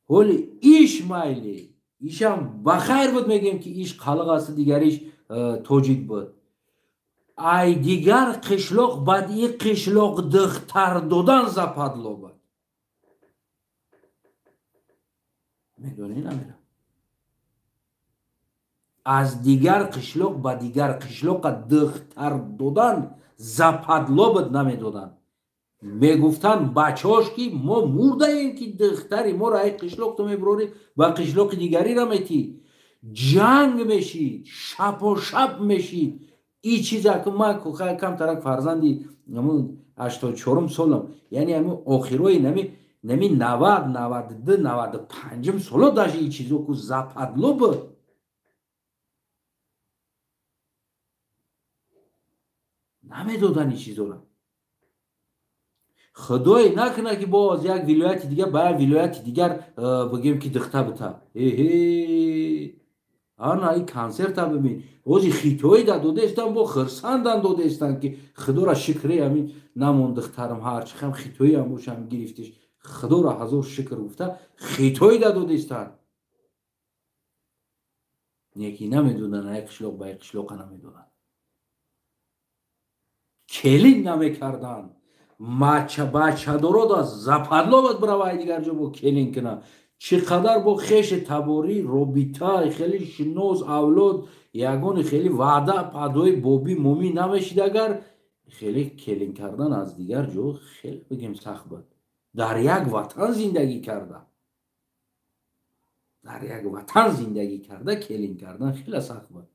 Ҳоли иш майли, ишам ба хайр буд, мегӯем ки иш қалғ аст, дигариш тоҷик буд. Ай дигар қишлоқ бад и қишлоқ духтар додан западло буд. Медонӣ намера? Аз дигар қишлоқ ба дигар қишлоқа духтар додан западло буд, намедоданд. Мегуфтанд бачаҳош ки мо мурдаем, ки духтари моро ай қишлоқ ту мебурорӣ ба қишлоқи дигариро метӣ. Ҷанг мешид, шапошап мешид. И чиза ки ман камтарак фарзанди 84 солам, яъне ҳамин охирои нами 90, 92, 95 соло даже и чизо ку западло буд. Намедоданд ин чизоро. Худое накунад, ки боз як вилояти дигар ба як вилояти дигар бигем ки духта бита. Эҳе, ана ин консерта бибин. Ози хитоӣ да додаистанд, бо хирсандан додаистанд, ки худоро шукре, ҳамин намон духтарам, ҳарчи хам хитоӣ ҳам бошам гирифтиш, худоро ҳазор шукр гуфта хитоӣ да додаистанд. Неки намедоданд, як қишлоқ ба як қишлоқа намедоданд, келин намекарданд. Бачадоро да западло бад бирава дигар ҷо бо келин кунад. Чӣ қадар бо хеши таборӣ робита хеле шинос авлод ягони хеле ваъда падои бобӣ момӣ намешид, агар хеле келин кардан аз дигар ҷо хеле бигем сахт буд. Дар як ватан зиндагӣ карда, дар як ватан зиндагӣ карда келин кардан хеле сахт буд.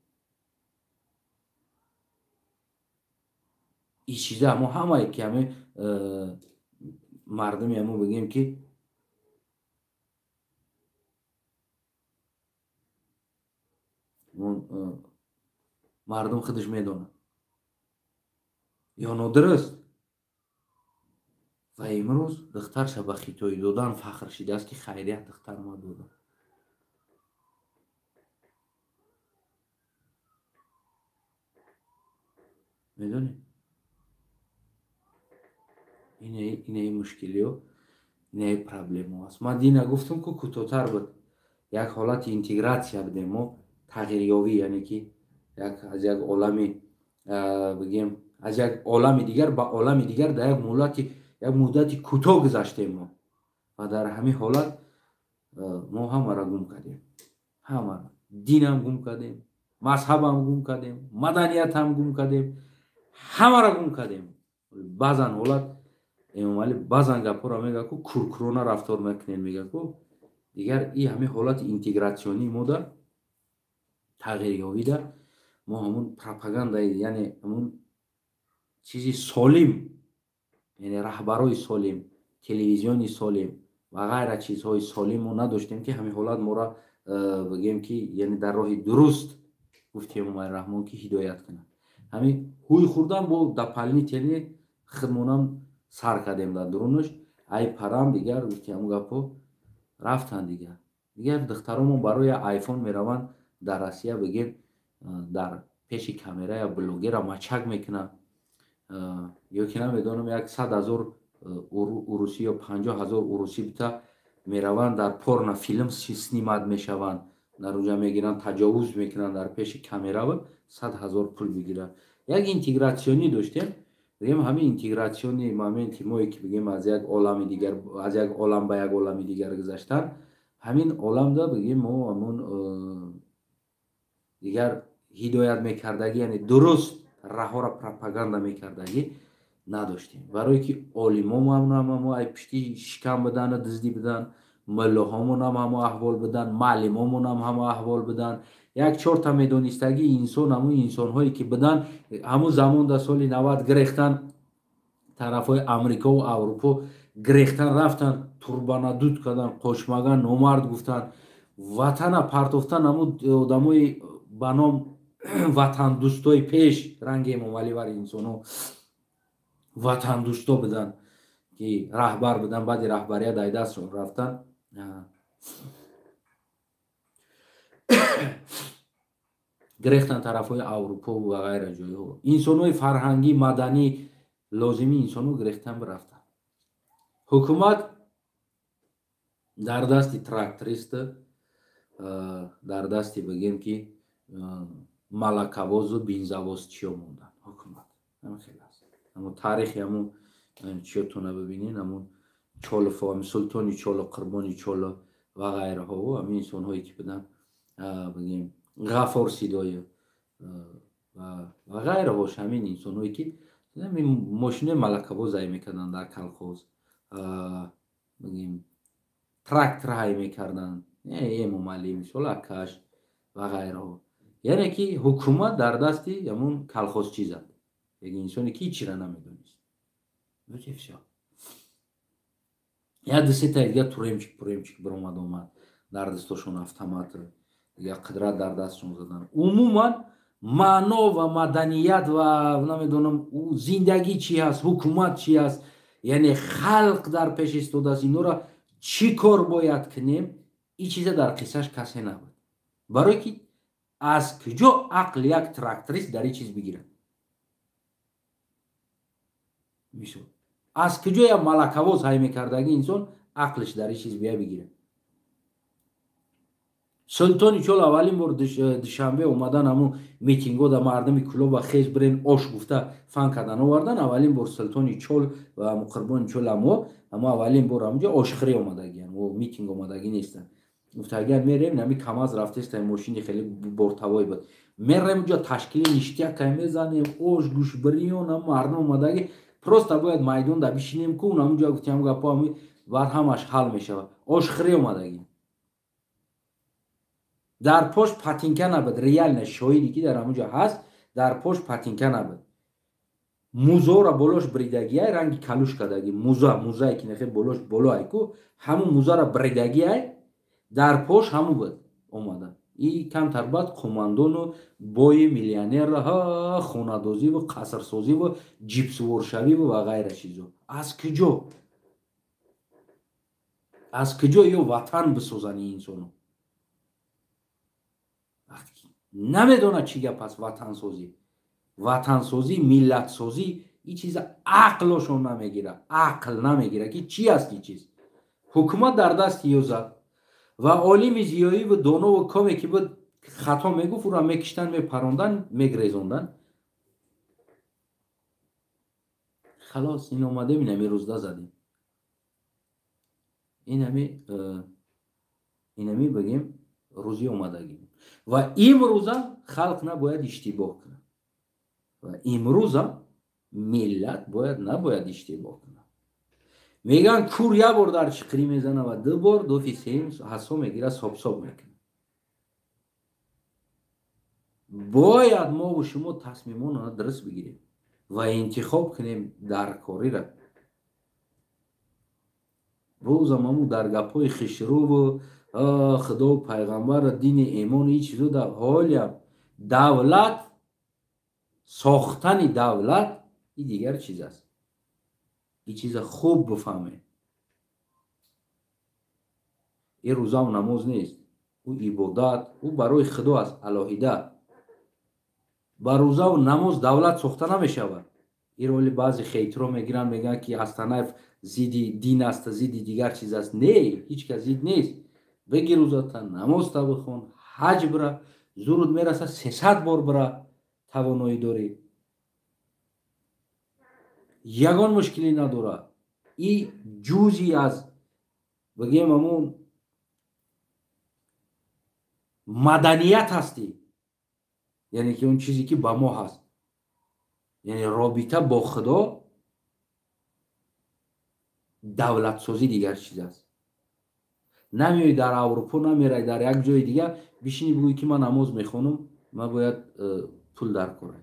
Ин чиза ҳамо ҳамае ки ҳаме мардуми ҳамо бигем ки мардум худаш медонад ё нодуруст. Ва имрӯз духтарша ба хитоӣ додан фахр шидааст, ки хайрият духтар ма додам. Медонед, инаи мушкилиё, инаи проблемо аст. Ман дина гуфтам, ку кӯтоҳтар буд, як ҳолати интегратсия будем мо. тағйирёбӣ, яъне ки аз як олами бигем, аз як олами дигар ба олами дигар дар як муддати кӯтоҳ гузаштем мо ва дар ҳамин ҳолат мо ҳамаро гум кардем, ҳамаро, динам гум кардем, мазҳабам гум кардем, маданиятам гум кардем, ҳамаро гум кардем. Баъзан ҳолат Эмомалӣ баъзан гапҳоро мега, ку куркурона рафтор мекунем, мега, ку дигар и ҳамин ҳолати интегратсионии мода тағйирёбида мо ҳамун пропагандаи, яъне ҳамун чизи солим, яъне раҳбарои солим, телевизиони солим ва ғайра чизҳои солим мо надоштем, ки ҳамин ҳолат моро бигем, ки яъне дар роҳи дуруст, гуфти Эмомалӣ Раҳмон, ки ҳидоят кунад. Ҳамин ҳуй хӯрдан бо дополнительный худмонам сар кардем дар дурунаш, ай парам дигар, гуфти ҳамун гапҳо рафтанд дигар. Дигар духтаромон барои айфон мераванд дар Россия, бигем, дар пеши камера я блогера мачак мекунанд, ё ки намедонам, 100 000 урусӣ ё 50 000 урусӣ бита мераванд, дар порно филм снимать мешаванд, дар уҷа мегиранд, таҷовуз мекунанд дар пеши камера, 100 000 пул бигиранд. Як интегратсионӣ доштем, бигем, ҳамин интегратсионный моменти мое, ки бигем, аз як олами дигар, аз як олам ба як олами дигар гузаштан, ҳамин оламда, бигем, мо ҳамун дигар ҳидоят мекардагӣ, яъне дуруст раҳоро пропаганда мекардагӣ надоштем, барое ки олимомонам ҳамо ай пишти шикам будану дуздӣ будан, муллоҳомонам ҳамо аҳвол будан, маълимомонам ҳамо аҳвол будан. Як чорта медонистагӣ инсон, ҳамун инсонҳое ки будан ҳамун замон, дар соли 90 гирехтан тарафҳои Амрикову Аврупо, гирехтан рафтан, турбана дуд кардан, қошмаган, номард гуфтан, ватана партофтан. Ҳамун одамои ба ном ватандӯстои пеш ранги Эмомалӣ вари инсонҳо ватандӯсто буданд, ки раҳбар буданд, баъди раҳбарият ай дастшон рафтан, гирехтан тарафҳои Аврупо ва ғайра ҷойҳо. Инсонҳои фарҳангӣ, маданӣ, лозими инсонҳо гирехтан бирафтанд. Ҳукумат дар дасти тракторист, дар дасти, бигем, ки малакавозу бензовоз чиё монданд ҳукумат. Ҳамин хел аст. Ҳамун таърихи ҳамун чиётона бибинед, ҳамун Чолофо, ҳамин Султони Чоло, Қурбони Чоло ва ғайраҳо, ҳамин инсонҳое ки буданд, бигем, Ғафор Сидоев ва ғайраҳош, ҳамин инсонҳое ки мошинои малакавоз ҳай мекарданд дар колхоз, бигем, трактор ҳай мекарданд, Эмомалӣ мисол, акаш ва ғайраҳо. Яъне ки ҳукумат дар дасти ҳамун колхозчӣ зад, як инсоне ки ҳичира намедонист. Вот и всё. Як ду сетаи дигар туремчик пуремчик биромад омад, дар дастошон автомат, дигар қудрат дар дастшон задан. Умуман маъно ва маданият ва намедонам, зиндагӣ чӣ ҳаст, ҳукумат чӣ ҳаст, яъне халқ дар пеш истодааст, инора чӣ кор бояд кунем, ин чиза дар қиссаш касе набуд, барое ки аз куҷо ақл як тракторист дар ин чиз бигирад? Мисол, аз куҷо як малакавоз ҳай мекардагӣ инсон ақлиш дар ин чиз бия бигирад? Султони Чол аввалин бор Душанбе омадан, ҳамун митингҳо да мардуми Кӯлоба хез бирен, ош гуфта фан кардан овардан. Аввалин бор Султони Чол ва ҳамун Қурбони Чол ҳамо аввалин бор ҳамунҷо ошхӯрӣ омадагиян, митинг омадагӣ нестанд. Гуфтагиян, мерем, нами КамАЗ рафтеста, мошини хеле бортовой буд, мерем уҷо, ташкили ништякай мезанем, ош, гӯшбириён, ҳам мардум омадагӣ, просто бояд майдон да бишинем ку ҳамунҷо, гуфтиам гапо, баъд ҳамаш ҳал мешавад. Ошхӯрӣ омадагӣ, дар пош патинка набуд, реально шоҳиде ки дар ҳамунҷо ҳаст, дар пош патинка набуд, музоро болош бридагиай, ранги калуш кардагӣ, муза, музае ки нахе болош боло ай ку, ҳамун музаро бридагиай, дар пош ҳамун буд омада. И камтар баъд қумандону бои миллионерро хонадозиву қасрсозиву ҷипсуворшавиву ва ғайра чизо. Аз куҷо, аз куҷо ё ватан бисозанд ин инсоно, намедонад чӣ гап аст ватансозӣ, ватансозӣ, миллатсозӣ? Ин чиза ақлошон намегирад, ақл намегирад, ки чӣ аст ин чиз. Ҳукумат дар дасти ё зад ва олими зиёиву донову коме ки буд. Хато мегуфт, ӯро мекиштан, мепарондан, мегрезондан. Халос, ин омадем, инами рӯзда задем. Инами бигем рӯзи омадагӣ. Ва имрӯза халқ набояд иштибоҳ кунад. Ва имрӯза миллат набояд иштибоҳ кунад. Мегӯянд кур як бор дар чиқирӣ мезанад ва ду бор дофи сеюм ҳасо мегирад, собсоб мекунад. Бояд мову шумо тасмимонро дуруст бигирем ва интихоб кунем даркориро. Рӯзам ҳамун дар гапҳои хишруву худо пайғамбар дини эмон ҳеҷ чизо дар ҳолиам давлат сохтани давлат и дигар чиз аст. Ин чиза хуб бифаҳмед. Ин рӯзам намоз нест, ӯ ибодат, ӯ барои худо аст алоҳида. Ба рӯзаву намоз давлат сохта намешавад. Ин роли баъзе хейтро мегиранд, мегӯянд ки Астанаев зидди дин аст, зидди дигар чиз аст. Не, ҳеҷ кас зид нест. Бигир рӯзата, намозта бихон, ҳаҷ бира, зуруд мераса 300 бор бира, тавоноӣ дорӣ. Ягон мушкилӣ надорад. И ҷузи аз бигем ҳамун маданият ҳастӣ, яъне ки он чизе ки ба мо ҳаст, яъне робита бо худо давлатсозӣ дигар чиз аст. Намеои дар Аврупо, намерай дар як ҷои дигар бишини бигӯӣ ки ман намоз мехонам, ман бояд пул даркорам,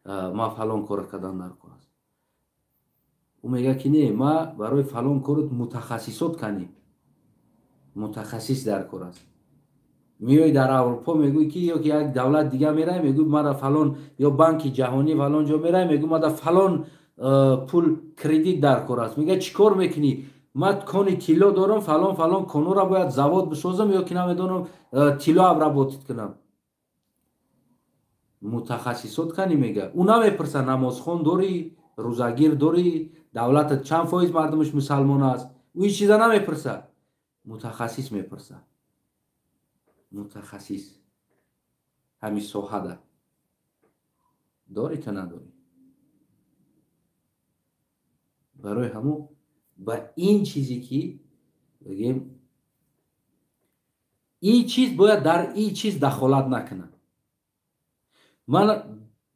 ман фалон кора кардан даркор аст. Ӯ мегӯяд ки не, ман барои фалон корот мутахассисот канӣ, мутахассис даркор аст. Меои дар Аврупо мегӯӣ ки ё ки як давлат дигар мерай, мегӯй мара фалон ё банки ҷаҳонӣ фалон ҷо мерай, мегӯй мада фалон пул кредит даркор аст. Мегӯяд чӣ кор мекунӣ? Ман кони тилло дорам, фалон фалон конора бояд завод бисозам ё ки намедонам тилло обработит кунам. Мутахассисот канӣ мегӯяд. Ӯ намепурса намозхон дорӣ, рӯзагир дорӣ, давлатат чанд фоиз мардумаш мусалмон аст. Ӯ ҳеҷ чиза намепурса, мутахассис мепурса. Мутахассис ҳамин соҳада дорӣ то надорӣ. Барои ҳамун ба ин чизе ки бигем ин чиз бояд дар ин чиз дахолат накунад. Ман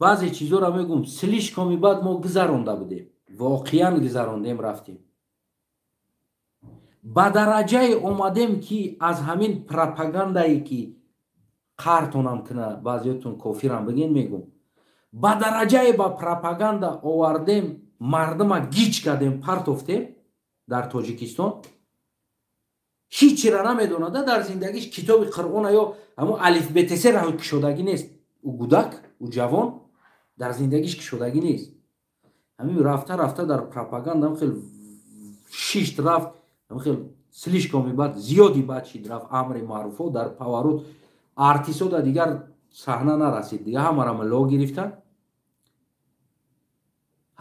баъзе чизоро мегӯм, слишкоми баъд мо гузаронда будем, воқеан гузарондем, рафтем ба дараҷае омадем ки аз ҳамин пропагандае ки қартонам куна, баъзеётон кофирам биген, мегӯм ба дараҷае ба пропаганда овардем, мардума гиҷ кардем, партофтем дар Тоҷикистон. Ҳеҷ чиро намедонада дар зиндагиш, китоби Қуръона ё ҳамун алифбетсера кушодагӣ нест. Ӯ гудак, ӯ ҷавон дар зиндагиш кушодагӣ нест. Ҳамин рафта рафта дар пропаганда хел шишт рафт, хел слишкоми бад зиёди бад шид рафт. Амри маъруфо дар паварот артисо да дигар саҳна нарасид, дигар ҳамаро милло гирифтан.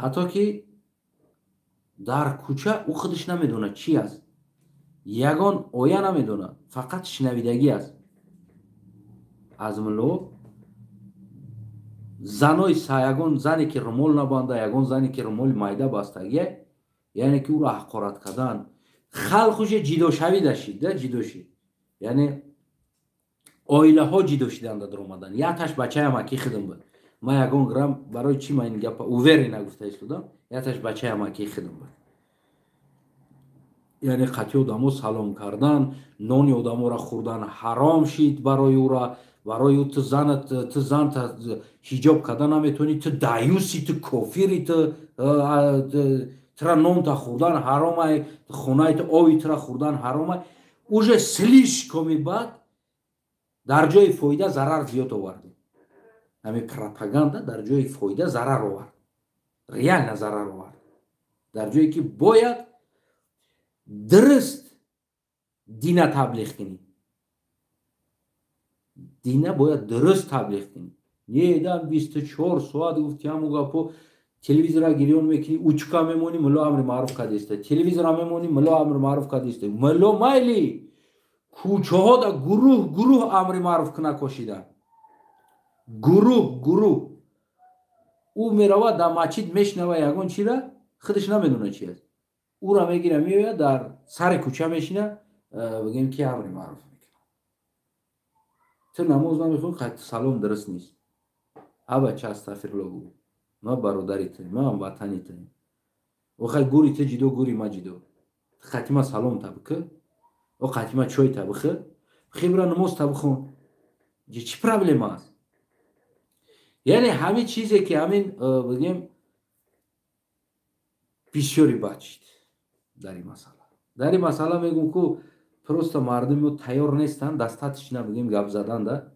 Ҳатто ки дар кӯча ӯ худаш намедонад чи аст, ягон оя намедонад, фақат шинавидагӣ аст аз милло. Занои ягон зане ки румол набанда, ягон зане ки румоли майда бастагия, яъне ки ӯро ҳақорат кардан, халқ уже ҷидошавӣ дашид, да ҷидо шид, яъне оилаҳо ҷидо шиданда даромадан. Якташ бачаям аки хидм буд, ман ягон грамм барои чӣ ман ин гапа уверена гуфта истодам, якташ бачаям аки хидм буд. Яъне қатъи одамо салом кардан, нони одаморо хӯрдан ҳаром шид барои ӯра. Барои ӯ ту занат, ту занта ҳиҷоб карда наметавонӣ, ту даюси, ту кофири, ту тра нонта хӯрдан ҳаромай, хонаи ту ови тра хӯрдан ҳаромай. Уже слишкоми бад дар ҷои фоида зарар зиёд овардем. Ҳамин пропаганда дар ҷои фоида зарар овард, реально зарар овард. Дар ҷое ки бояд дуруст дина таблиғ кунӣ, дина бояд дуруст таблиғ кунӣ. Не дан 24 соат гуфти ҳамун гапо, телевизора гирён мекунӣ, учка мемонӣ, мулло амри маъруф кардиста, телевизора мемонӣ, мулло амри маъруф кардиста, мулло майли Кӯчаҳо да гурӯҳ гурӯҳ амри маъруф куна кошидан, гурӯҳ гурӯҳ. Ӯ меравад, дар масҷид мешунава ягон чира, худаш намедона чи аст, ӯра мегира, меояд, дар сари кӯча мешина, бигем ки амри маъруф мекунад. Ту намоз намехоҳӣ, салом дуруст нест. Абача, астағфирулло гӯ, ма бародари ту, ма ҳамватани ту. Охай, гури ту ҷидо, гури ма ҷидо. Қатима салом та бикӣ, о қатима чой та бихӯр, хибра намоз та бихон. Чӣ проблема аст? Яъне ҳамин чизе ки ҳамин бигем, бисёри бад шид дар ин масъала. Дар ин масъала мегӯм, ку просто мардуми мо тайёр нестанд, достаточно бигем гап заданда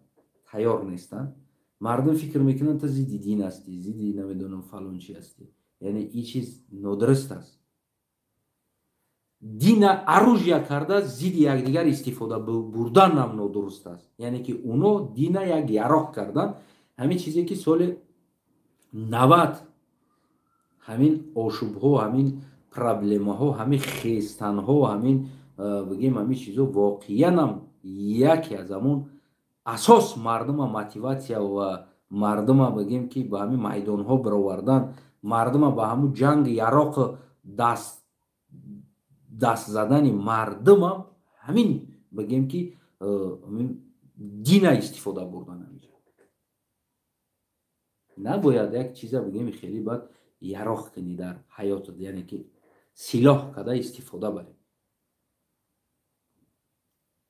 тайёр нестанд. Мардум фикр мекунанд, ту зидди дин ҳастӣ, зидди намедонам фалон чи ҳастӣ. Яъне ин чиз нодуруст аст. Дина оружие карда зидди якдигар истифода бурдан ҳам нодуруст аст. Яъне ки уно дина як яроқ кардан. Ҳамин чизе ки соли 90 ҳамин ошӯбҳо, ҳамин проблемаҳо, ҳамин хестанҳо, ҳамин бигем ҳамин чизо воқеанам яке аз ҳамон асос мардума мотиватсия ва мардума бигем ки ба ҳамин майдонҳо баровардан, мардума ба ҳамун ҷанги яроқ даст задани мардумам ҳамин бигем ки дина истифода бурдан. Ҳамиҷа набояд як чиза бигем хеле бад яроқ кунӣ дар ҳаётат, яъне ки силоҳ када истифода барӣ.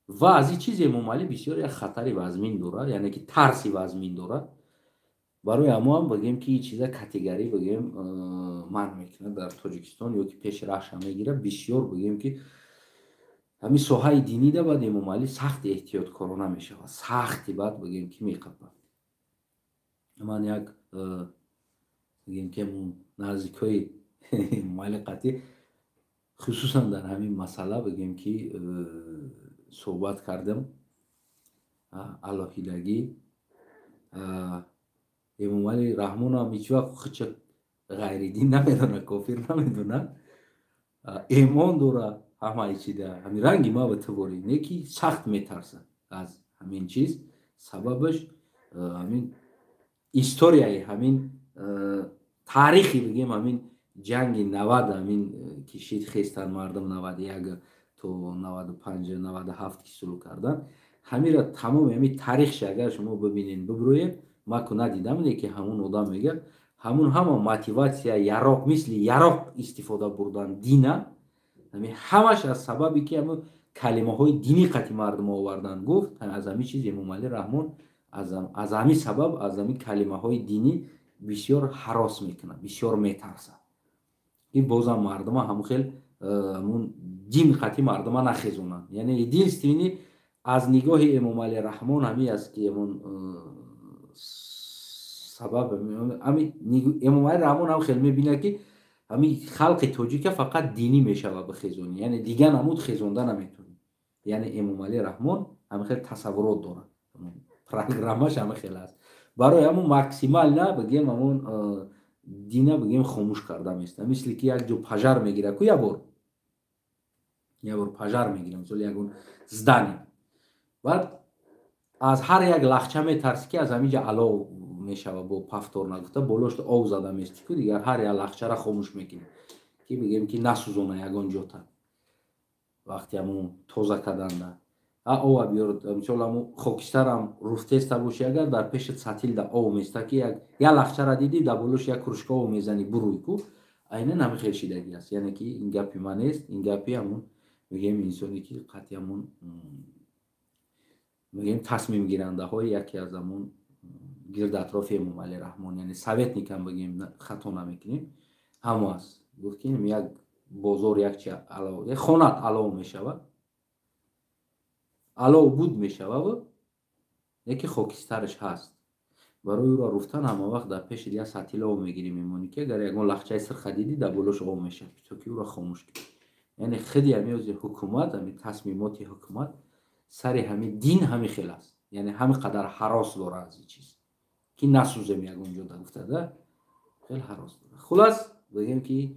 Ва аз ин чиз Эмомалӣ бисёр як хатари вазмин дорад, яъне ки тарси вазмин дорад. Барои ҳамоам бигем ки ин чиза категорически бигем манъ мекунад дар Тоҷикистон ё ки пеши раҳша мегирад. Бисёр бигем ки ҳамин соҳаи динида баъд Эмомалӣ сахт эҳтиёткорона мешавад, сахти баъд бигем ки меқапад. Ман як бигем ки наздикҳои Эмомалӣ қатъӣ, хусусан дар ҳамин масъала бигем ки суҳбат кардем алоҳидагӣ. Эмомалӣ Раҳмонам ҳеҷ вақт худша ғайридин намедонад, кофир намедонад, эмон дора ҳамаи чида, ҳамин ранги ма ба ту борӣ, не ки сахт метарсад аз ҳамин чиз. Сабабаш ҳамин историяи, ҳамин таърихи бигем, ҳамин ҷанги 90, ҳамин ки шид, хестан мардум 91 то 95, 97 ки сулӯ кардан, ҳамира тамоми ҳамин таърихша агар шумо бибинед, бибурӯед, ма ку надидам, не ки ҳамун одам мегӯяд, ҳамун ҳама мотиватсия, яроқ, мисли яроқ истифода бурдан дина, ҳамин ҳамаш аз сабаби ки ҳамун калимаҳои динӣ қати мардум овардан, гуфт. Аз ҳамин чиз Эмомалӣ Раҳмон аз ҳамин сабаб, аз ҳамин калимаҳои динӣ бисёр ҳарос мекунад, бисёр метарсад, ки бозам мардума ҳамун хел ҳамун дин қати мардума нахезонанд. Яъне единственный аз нигоҳи Эмомалӣ Раҳмон ҳамин аст, ки ҳамун сабаб Эмомалӣ Раҳмон ҳам хел мебинад, ки ҳамин халқи тоҷика фақат динӣ мешавад бихезонӣ, яъне дигар намуд хезонда наметавонӣ. Яъне Эмомалӣ Раҳмон ҳамин хел тасаввурот дорад, программаш ҳамин хел аст. Барои ҳамун максимально бигем ҳамун дина бигем хомӯш карда места. Мисли ки як ҷо пожар мегирад ку, як бор пожар мегирад, мисол ягон здание, баъд аз ҳар як лахча метарсӣ, ки аз ҳамин ҷа алов мешава, бо пафтор нагуфта болошта ов зада мести ку, дигар ҳар як лахчара хомӯш мекунӣ, ки бигем ки насӯзона ягон ҷота. Вақти ҳамун тоза карданда ова биёр, мисол ҳамун хокистарам руфтеста боши, агар дар пешат сатилда ов места, ки як лахчара дидӣ, дар болош як кружка ов мезанӣ, бурӯй ку. Айнан ҳамин хел шидагӣ аст. Яъне ки ин гапи ман нест, ин гапи ҳамун мегӯем инсоне ки қатъи ҳамун мегӯем тасмимгирандаҳои яке аз ҳамун гирди атрофи Эмомалӣ Раҳмон, яъне советникам бигем, хато намекунем, ҳамо аст. Гуфт, ки як бозор, як чи алов, як хонат алов мешавад, алов буд мешавад, яке хокистараш ҳаст. Барои ӯро руфтан ҳама вақт дар пеши як сатил об мегирӣ, мемонӣ, ки агар ягон лахчаи сирха дидӣ, дар болош об мешавад, то ки ӯро хомӯш кунӣ. Яъне худи ҳамин ҳукумат, ҳамин тасмимоти ҳукумат сари ҳамин дин ҳамин хел аст. Яъне ҳамин қадар ҳарос дора аз ин чиз, ки насӯзем ягон ҷода гуфтада, хел ҳарос дора. Хулас, бигем ки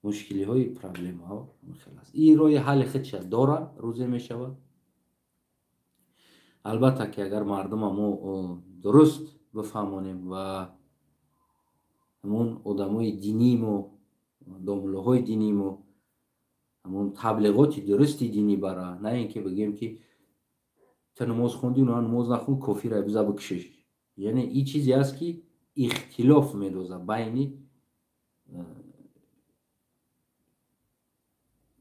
мушкилиҳои, проблемаҳо ҳамин хел аст. Ин роҳи ҳалли худша дора, рӯзе мешавад. Албатта ки агар мардума мо дуруст бифаҳмонем ва ҳамон одамои динии мо, домуллоҳои динии мо ҳамон таблиғоти дурусти динӣ бара, на ин ки бигӯем ки ту намоз хонди, на намоз нахон, кофира биза бикушиш. Яъне ин чизе аст ки ихтилоф медозад байни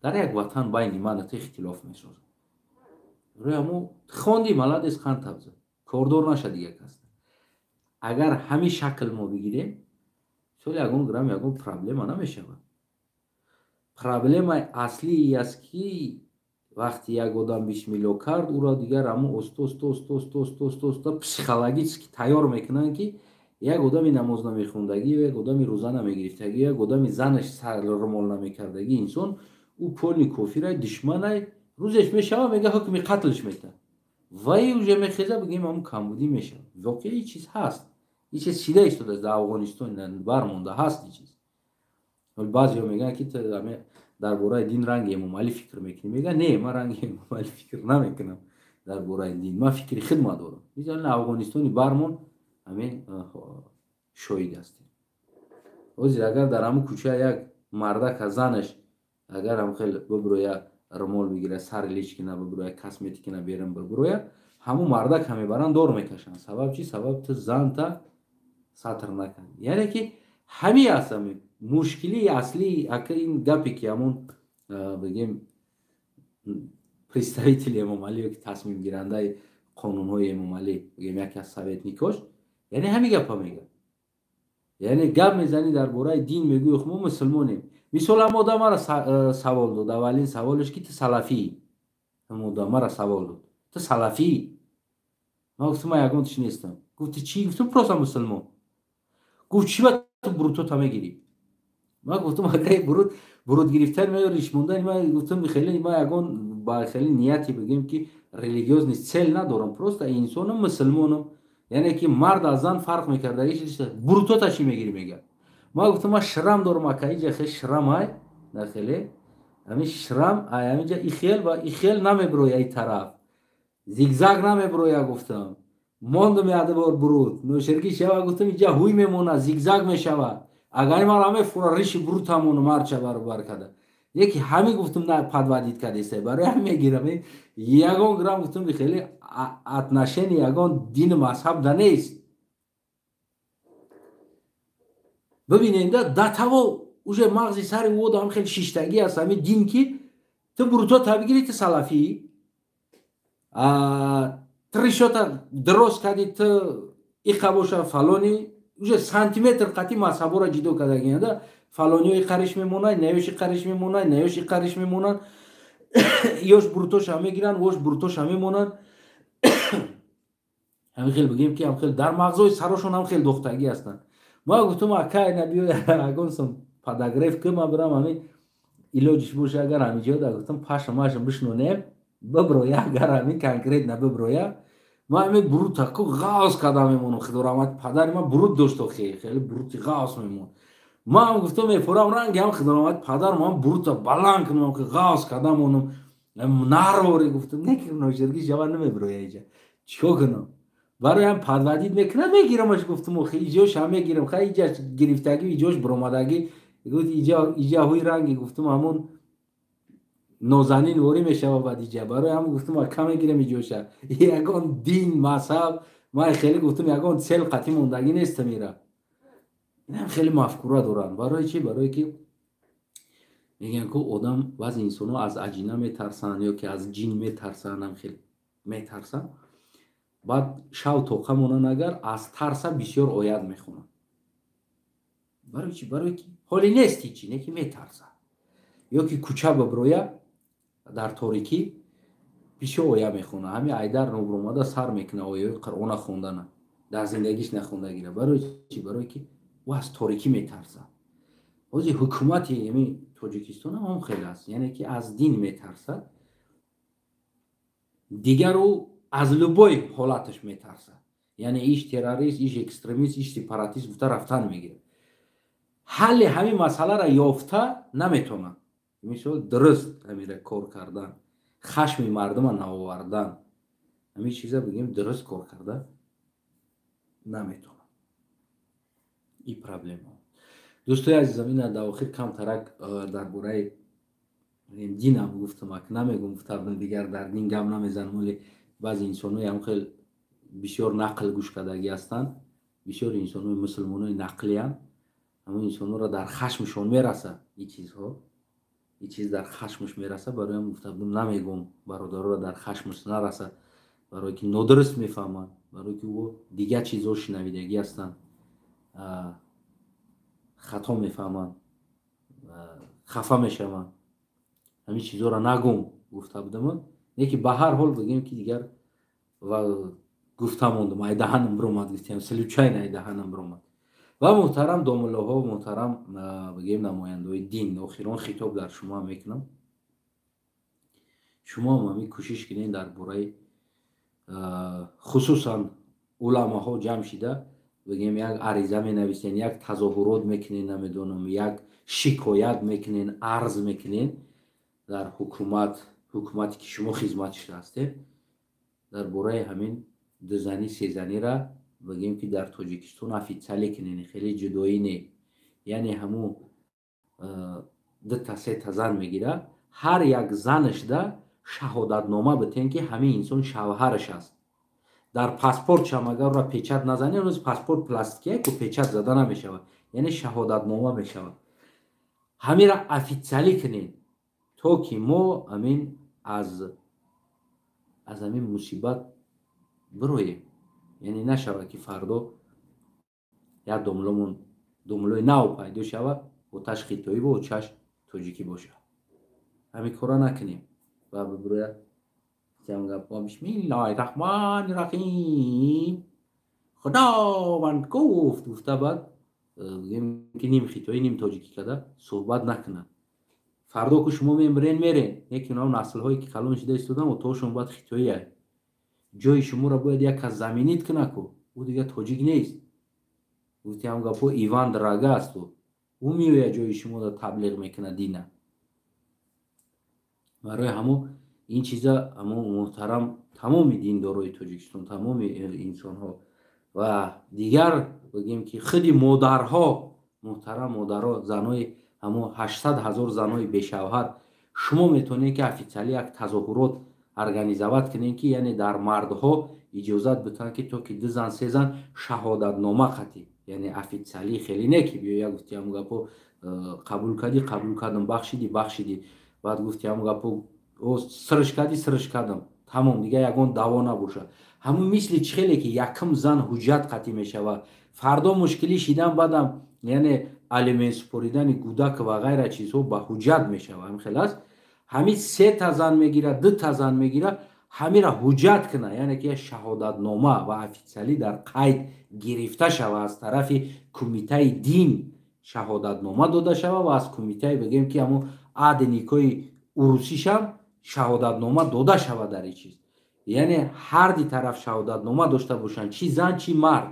дар як ватан, байни ман ту ихтилоф месозад. Рӯи ҳамо хонди, маладес, қан табза, кордор наша дигар кас. Агар ҳамин шакл мо бигирем, соли ягон грамм ягон проблема намешавад. Проблемаи аслии аст ки вақте як одам бисмилло кард, ӯро дигар ҳамон оста оста оста оста оста оста оста психологически тайёр мекунанд, ки як одами намоз намехондагӣ, як одами рӯза намегирифтагӣ, як одами занаш саррумол намекардагӣ инсон, ӯ полный кофирай, душманай. Рӯзеш мешава, мега ҳукми қатлш мета, вай уже мехеза, бигем, ҳамон камбудӣ мешавад. Воқеа ин чиз ҳаст, ин чиз шида истодааст дар Афғонистон, бармонда ҳаст ин чиз. Баъзеҳо мегӯянд ки дар бораи дин ранги Эмомалӣ фикр мекунӣ. Мегӯянд, не, ман ранги Эмомалӣ фикр намекунам дар бораи дин, ман фикри хидма дорам. Мисалан, Афғонистони бармон ҳамин шоҳид ҳастем. Ҳозир агар дар ҳамун кӯча як мардака занаш агар ҳам хел биброя, румол бигира, сари личкина биброя, косметикина берун биброя, ҳамун мардака мебаранд, дор мекашанд. Сабаб чи? Сабаб ту занта сатр накардӣ. Яъне ки ҳамин аст ҳамин мушкилии аслӣ. Ака, ин гапе ки ҳамун, бигем, представители Эмомалӣ ё ки тасмимгирандаи қонунҳои Эмомалӣ, бигем, яке аз советникош, яъне ҳамин гапа мегӯяд. Яъне гап мезанӣ дар бораи дин, мегӯӣ мо мусулмонем. Мисол, ҳам одам мара савол дод, аввалин саволеш ки ту салафӣ? Ҳам одам мара савол дод: ту салафӣ? Ман гуфтам, ман ягон тиш нестам. Гуфт, ту чӣ? Гуфтам, просто мусулмон. Гуфт, чӣ ба ту бурутота мегирӣ? Ман гуфтам, акай, бурут гирифтани ма ё риш мондани ма, гуфтам, хеле ма ягон ба хеле нияти, бигем, ки религиозный цель надорам, просто инсонам, мусулмонам. Яъне ки мард аз зан фарқ мекарда. Бурутота чӣ мегирӣ, мегӯяд. Ман гуфтам, ман шрам дорам, ака, иҷа хел шрам ай, нахеле ҳамин шрам ай, ҳаминҷа ихел ва ихел намеброя, и тараф зигзаг намеброя. Гуфтам, мондум яде бор бурут ношерки шава, гуфтам, иҷа ҳуй мемонад, зигзаг мешавад. Агар ман мефура, риши бурутамону марча баробар када яки ҳамин, гуфтам, на подводить кадестай, барои ҳам мегирам. Ягон грамм, гуфтам, хеле отношение ягон дину мазҳаб да нест. Бибинед, да таво уже мағзи сари одам хеле шиштагӣ аст ҳамин дин, ки ту бурутота бигирӣ, ту салафӣ, ту ришота дроз кардӣ, ту иқа боша, фалони. Уже сантиметр қатӣ мазҳабҳоро ҷидо кардагианда. Фалониё иқариш мемонанд, наёш иқариш мемонанд, наёш иқариш мемонанд, ёш бурутоша мегиранд, вош бурутоша мемонанд. Ҳамин хел, бигем, ки ҳам хел дар мағзои сарошон ҳам хел дохтагӣ ҳастанд. Ман гуфтам, акай, набиё, ягон сум подогрев ки ман бирам, ҳамин илоҷиш боша, агар ҳаминҷо да, гуфтам, паша машам бишнонем, биброя. Агар ҳамин конкретно биброя, ман ҳамин бурута ку ғавз карда мемонам. Худо раҳмат, падари ман бурут дошт, охи хеле бурути ғавз мемон. Ман гуфтам, мефурам ранги ҳам, худо раҳмат, падарам ҳам бурута баланд кунам, ки ғавз карда монам нарвори. Гуфтам, не ки ношерги шава, намеброя иҷа, чикор кунам? Барои ҳам подводить мекунад, мегирамаш. Гуфтам, охи иҷош ҳам мегирам, хай, иҷаш гирифтагӣ, иҷош биромадагӣ. Гуфт, иҷа ҳуй ранги, гуфтам, ҳамон нозанин ворӣ мешава баъд иҷа. Барои ҳам гуфтам, ака, мегирам иҷоша. Ягон дин, мазҳаб, ман хеле, гуфтам, ягон цель қатӣ мондагӣ нестам. Ира инам хеле мафкура доранд. Барои чӣ? Барое ки мегӯянд ку одам, баъзе инсонҳо аз аҷина метарсанд ё ки аз ҷин метарсанд, ҳам хеле метарсанд. Баъд шав тоқа монанд, агар аз тарса бисёр оят мехонанд. Барои чӣ? Барое ки ҳоле нест ҳичи, не ки метарсад. Ё ки кӯча биброя, дар торикӣ бисёр оя мехонад. Ҳамин айдар нобуромада сар мекунад ояҳои Қуръона хондана, дар зиндагиш нахондагира. Барои чӣ? Барое ки ӯ аз торикӣ метарсад. Ҳозир ҳукумати ҳамин Тоҷикистон ҳам хеле аст, яъне ки аз дин метарсад, дигар ӯ аз любой ҳолаташ метарсад. Яъне иш террорист, иш экстремист, иш сепаратист гуфта рафтан мегирад. Ҳалли ҳамин масъаларо ёфта наметавонад. Мисол, дуруст ҳамира кор кардан, хашми мардума наовардан. Ҳамин чиза, бигем, дуруст кор карда наметавонад. И проблема, дӯстои азизам, ина дар охир камтарак дар бораи динам гуфтам. Ак намегум, гуфтам, дигар дар дин гап намезанам, вале баъзе инсонҳои ҳам хел бисёр нақл гӯш кардагӣ ҳастанд. Бисёр инсонҳои мусулмонои нақлиянд. Ҳамон инсонҳоро дар хашмшон мераса ин чизҳо, ин чиз дар хашмш мераса. Бароям гуфта будам, намегум, бародароро дар хашмш нараса, барое ки нодуруст мефаҳманд, барое ки ӯ дигар чизҳо шинавидагӣ ҳастанд, хато мефаҳманд, хафа мешаванд. Ҳамин чизҳоро нагум гуфта будам, не ки ба ҳар ҳол бигем, ки дигар ва гуфта мондум, ай даҳанам биромад, гуфтиам, случайно ай даҳанам биромад. Ва муҳтарам домуллоҳо, муҳтарам, бигем, намояндаҳои дин, охирон хитоб дар шумо мекунам. Шумоам ҳамин кӯшиш кунед, дар бораи хусусан уламоҳо ҷамъ шида, бигем, як ариза менависен, як тазоҳурот мекунен, намедонам, як шикоят мекунен, арз мекунен дар ҳукумат, ҳукумате ки шумо хизматшуда ҳастед, дар бораи ҳамин дузанӣ, сезанира, бигем, ки дар Тоҷикистон официалӣ кунен. Хеле ҷудоӣ не, яъне ҳамун дута, сета зан мегира, ҳар як занашда шаҳодатнома битен, ки ҳамин инсон шавҳараш аст. Дар паспортшам агар ӯра печать назанем, рӯз паспорт пластикия ку, печать зада намешавад, яъне шаҳодатнома мешавад. Ҳамира официалӣ кунед, то ки мо ҳамин аз ҳамин мусибат бироем. Яъне нашавад, ки фардо як домломон, домлои нав пайдо шавад, оташ хитоӣ бо очаш тоҷикӣ бошад. Ҳамин кора накунем ва бибирояд «Бисмиллоҳи раҳмони раҳим, Худованд гуфт» гуфта, баъд бигем, ки ним хитоӣ, ним тоҷикӣ карда суҳбат накунад. Фардо ку шумо мемирен, мерен, яке онҳо наслҳое ки калон шида истодан, отоҳошон бояд хитоӣ, ҷои шуморо бояд як кас заменить кунад ку, ӯ дигар тоҷик нест. Гуфти ҳам гапо, Иван Драга аст. Ӯ меояд, ҷои шуморо таблиғ мекунад дина. Барои ҳамо ин чиза, ҳамо муҳтарам тамоми диндорои Тоҷикистон, тамоми инсонҳо ва дигар, бигем, ки худи модарҳо, муҳтарам модарҳо, занои ҳамо 800 000 занои бешавҳар, шумо метавонед, ки официалӣ як тазоҳурот организовать кунед, ки яъне дар мардҳо иҷозат битанд, ки то ки ду зан, се зан шаҳодатнома қатӣ, яъне официалӣ, хеле не ки биё як гуфти ҳамн гапо, қабул кардӣ, қабул кардам, бахшидӣ, бахшидӣ, баъд гуфти ҳамн гапо, сирш кардӣ, сирш кардам, тамом, дигар ягон даъво набошад. Ҳамун мисли чӣ хеле ки якум зан ҳуҷҷат қатъӣ мешавад, фардо мушкилӣ шидан, баъдам яъне алимент супоридани кӯдак ва ғайра чизҳо ба ҳуҷҷат мешавад. Ҳамин хел аст. Ҳамин сета зан мегирад, дута зан мегирад, ҳамира ҳуҷҷат кунад, яъне ки як шаҳодатнома ва официалӣ дар қайд гирифта шавад, аз тарафи кумитаи дин шаҳодатнома дода шавад ва аз кумитаи, бигем, ки ҳамун аҳди никоҳи урусишам шаҳодатнома дода шавад дар ин чиз. Яъне ҳарди тараф шаҳодатнома дошта бошанд, чӣ зан, чӣ мард,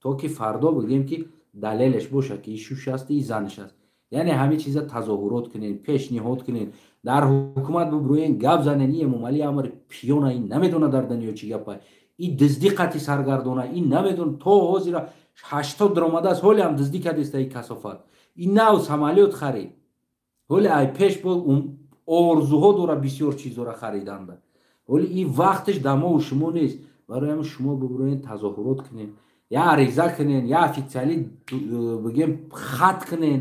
то ки фардо, бигем, ки далелеш бошад, ки шуш аст, и занаш аст. Яъне ҳамин чиза тазоҳурот кунед, пешниҳод кунед, дар ҳукумат бубурӯен, гап занен. И Эмомалӣ амр пиёна, ин намедонад дар дунё чӣ гапа, и дуздӣ қатъи саргардона, ин намедон, то ҳозира 80 даромадааст, ҳоле ҳам дуздӣ кардеста. И касофат, ин нав самолёт харид, ҳоле ай пеш бо орзуҳо дора, бисёр чизҳоро хариданда. Ҳоли ин вақташ дамову шумо нест. Барои ҳамин шумо бубурӯен, тазоҳурот кунед, я ариза кунен, я официалӣ, бигем, хат кунен,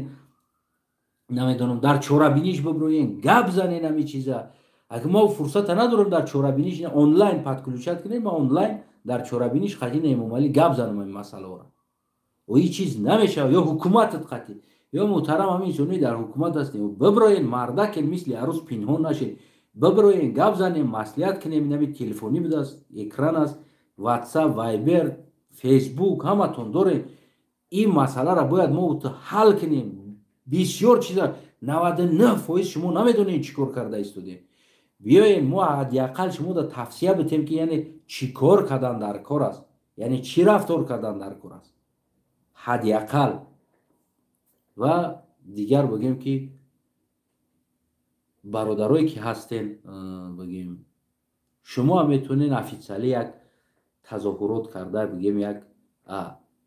намедонам, дар чорабиниш бибурӯен, гап занен ҳамин чиза. Агар мо фурсата надорем дар чорабиниш онлайн подключать кунем, ма онлайн дар чорабиниш қатъи Эмомалӣ гап занам ҳамин масъалаҳоро. Ин чиз намешавад. Ё ҳукуматат қатъи, ё муҳтарам ҳамин инсонои дар ҳукумат ҳастем, биброен, мардакен, мисли арӯз пинҳон нашед, биброен, гап занем, маслиҳат кунем. Инами телефонӣ будааст, экран аст, Ватсап, Вайбер, Фейсбук ҳаматон дорем. Ин масъаларо бояд мо ҳал кунем. Бисёр чиза, 99% шумо намедонед, чӣ кор карда истодем. Биёем, мо ҳадди ақал шумода тавсия битем, ки яъне чӣ кор кардан дар кор аст, яъне чӣ рафтор кардан дар кор аст ҳадди ақал. Ва дигар, бигем, ки бародарое ки ҳастен, бигем. Шумо метонен официалӣ як тазоҳурот карда, бигем, як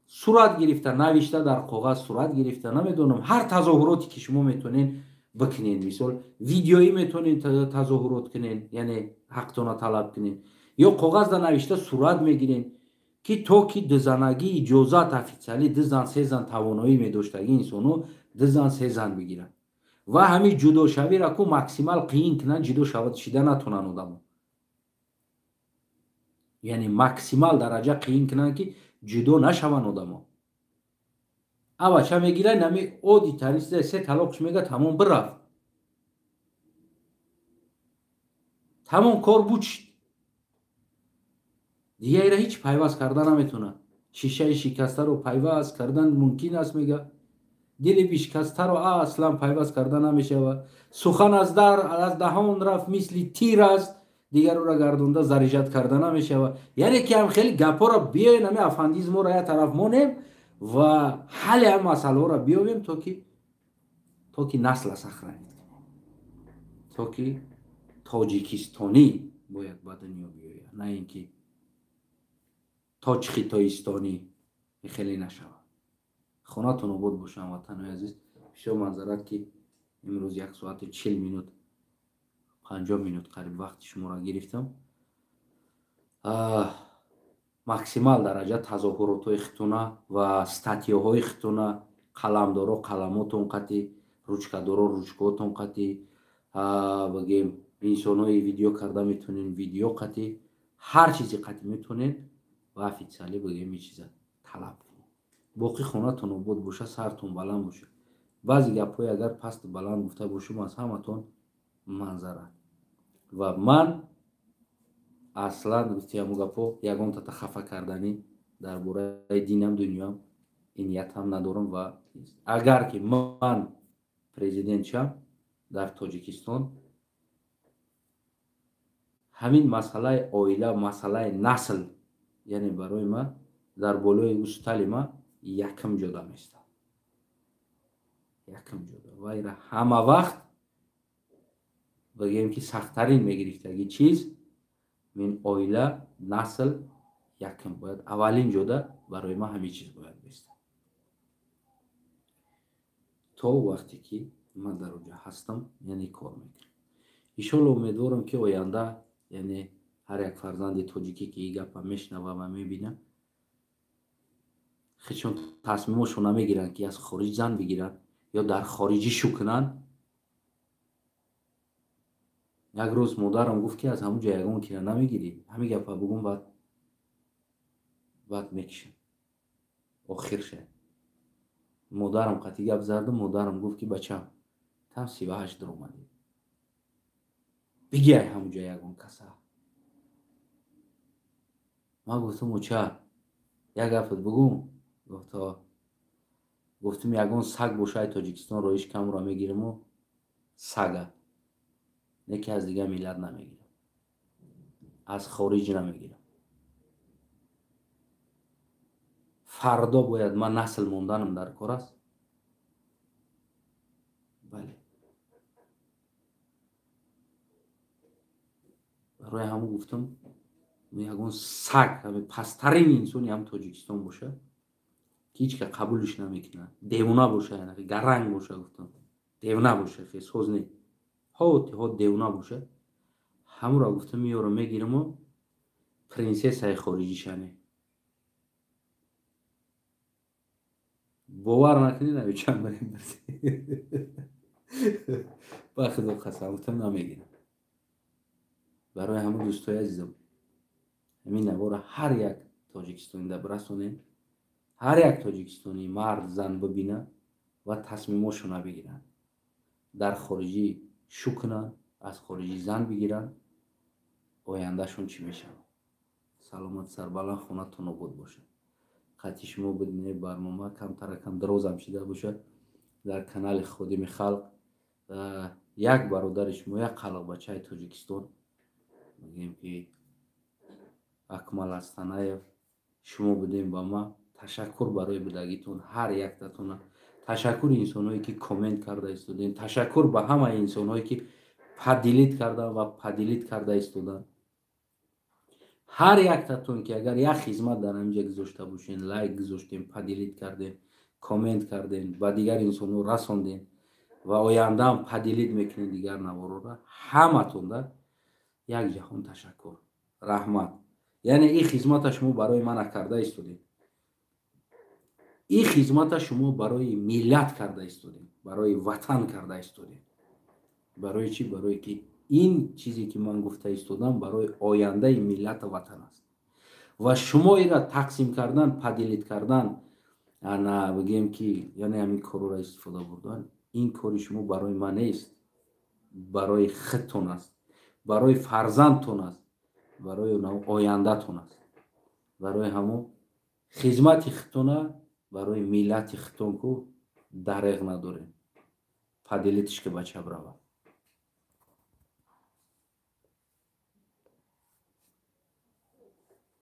сурат гирифта, навишта дар коғаз сурат гирифта, намедонам, ҳар тазоҳуроте ки шумо метонен бикунен, мисол видеоӣ метонен тазоҳурот кунен, яъне ҳақтона талаб кунен, ё коғазда навишта сурат мегирен, ки то ки дузанагӣ иҷозат официалӣ ду зан се зан тавоноӣ медоштагӣ инсоно ду зан се зан бигиранд ва ҳамин ҷудошавиро ку максимал қиин кунанд, ҷудо шида натонанд одамо, яъне максимал дараҷа қиин кунанд, ки ҷудо нашаванд одамо. Авача мегиранд, ҳами оддитарин чиза, се талоқш мега, тамом, бирафт, тамом, кор буд шид. Дигаира ҳеҷ пайваст карда наметонад. Шишаи шикастаро пайваст кардан мумкин аст, мега, дили бишкастаро аслан пайваст карда намешавад. Сухан аз дар аз даҳон рафт, мисли тир аст, дигароро гардонда зарижат карда намешавад. Яъне ки ҳам хеле гапҳоро биёен, ҳами афандизморо як тараф монем ва ҳалли ҳам масъалаҳоро биёбем, то ки насла сохранить кунем, то ки тоҷикистонӣ бояд ба дунё биёяд, на ин ки тоҷхитоистонӣ хеле нашавад. Хонатон обод боша, ҳамватанои азиз. Бисёр манзарат, ки имрӯз 1 соату 40 минут, 50 минут қариб вақти шуморо гирифтам. Максимал дараҷа тазоҳуротҳои хитуна ва статьяҳои хитуна, қаламдоро қаламотон қатӣ, ручкадоро ручкаотон қатӣ, бигем, инсонҳои видео карда метонен, видео қатӣ, ҳар чизе қатӣ метонен ва официалӣ, бигем, ин чиза талаб кунед. Боқӣ хонатон обод боша, сартон баланд боша. Баъзе гапҳое агар пасту баланд гуфта бошум, аз ҳаматон манзарат. Ва ман аслан, гуфти ҳамун гапҳо, ягон тата хафа карданӣ дар бораи динам, дунёам ин ниятам надорам. Ва агар ки ман президент шам дар Тоҷикистон, ҳамин масъалаи оила, масъалаи насл, яъне барои ман дар болои устали ман якм ҷода местад, якм ҷода. Ва ира ҳама вақт, бигем, ки сахттарин мегирифтаги чиз мин оила, насл якм бояд, аввалин ҷода барои ман ҳамин чиз бояд бестад, то вақте ки ман дар оҷа ҳастам, яъне кор мекунам. Иншолло, умедворам, ки оянда, яъне ҳар як фарзанди тоҷикӣ, ки ин гапа мешунава ва мебина, хечон тасмимошон намегиранд, ки аз хориҷ зан бигиранд ё дар хориҷӣ шу кунанд. Як рӯз модарам гуфт, ки аз ҳамун ҷо ягон кира намегирӣ. Ҳамин гапа бугум, баъд мекишам, охир шад. Модарам қатъи гап зардум, модарам гуфт, ки бачам, там 38 дуромадӣ, бигирай ҳамун ҷо ягон каса. Ман гуфтам: «Оча, як гапат бугум?» Гуфт: «Гуфтум, ягон саг бошай, Тоҷикистон роиш камро мегириму сага не, ки аз дигар миллат намегирам, аз хориҷ намегирам. Фардо бояд ман насл монданам дар кор аст.» Бале, барои ҳамун гуфтам, ягон саг, пасттарин инсони ҳам Тоҷикистон боша, ки ҳеҷ ка қабулш намекунад, девона боша, гаранг боша, гуфтам, девона боша, соз не, ҳо девона боша, ҳамуро, гуфтам, меёрам, мегираму принсессаи хориҷишане. Бовар накунӣ, навичам, барем, ба худо қасам, гуфтам, намегирам. Барои ҳамун, дӯстои азизам, ҳамин навора ҳар як тоҷикистонида бирасонем, ҳар як тоҷикистонӣ, мард, зан бибина ва тасмимошона бигиранд, дар хориҷӣ шу кунанд, аз хориҷӣ зан бигиранд, ояндашон чӣ мешавад. Саломат, сарбаланд, хонатон обод бошад. Қатъи шумо будем. Барнома камтаракам дарозам шида бошад. Дар канали Ходими халқ як бародари шумо, як қалоқбачаи Тоҷикистон, мегӯем, ки Акмал Астанаев шумо будем. Ба ма ташаккур барои будагитон, ҳар яктатона ташаккур, инсонҳое ки коммент карда истодем, ташаккур ба ҳамаи инсонҳое ки поделить кардан ва поделить карда истоданд. Ҳар яктатон, ки агар як хизмат дар ҳаминҷа гузошта бошен, лайк гузоштем, поделить кардем, коммент кардем, ба дигар инсонҳо расондем ва ояндаам поделить мекунем дигар наворора, ҳаматонда як ҷаҳон ташаккур, раҳмат. Яъне ин хизмата шумо барои мана карда истодем, ин хизмата шумо барои миллат карда истодем, барои ватан карда истодем. Барои чӣ? Барое ки ин чизе, ки ман гуфта истодам, барои ояндаи миллату ватан аст. Ва шумо ира тақсим кардан, поделить кардан, ана бигем ки, яъне ҳамин корро истифода бурдан, ин кори шумо барои ман нест, барои худтон аст, барои фарзандтон аст, барои ояндатон аст. Барои ҳамон хизмати худтона барои миллати худтон ку дареғ надорем. Поделить ш ки, бача, бирава.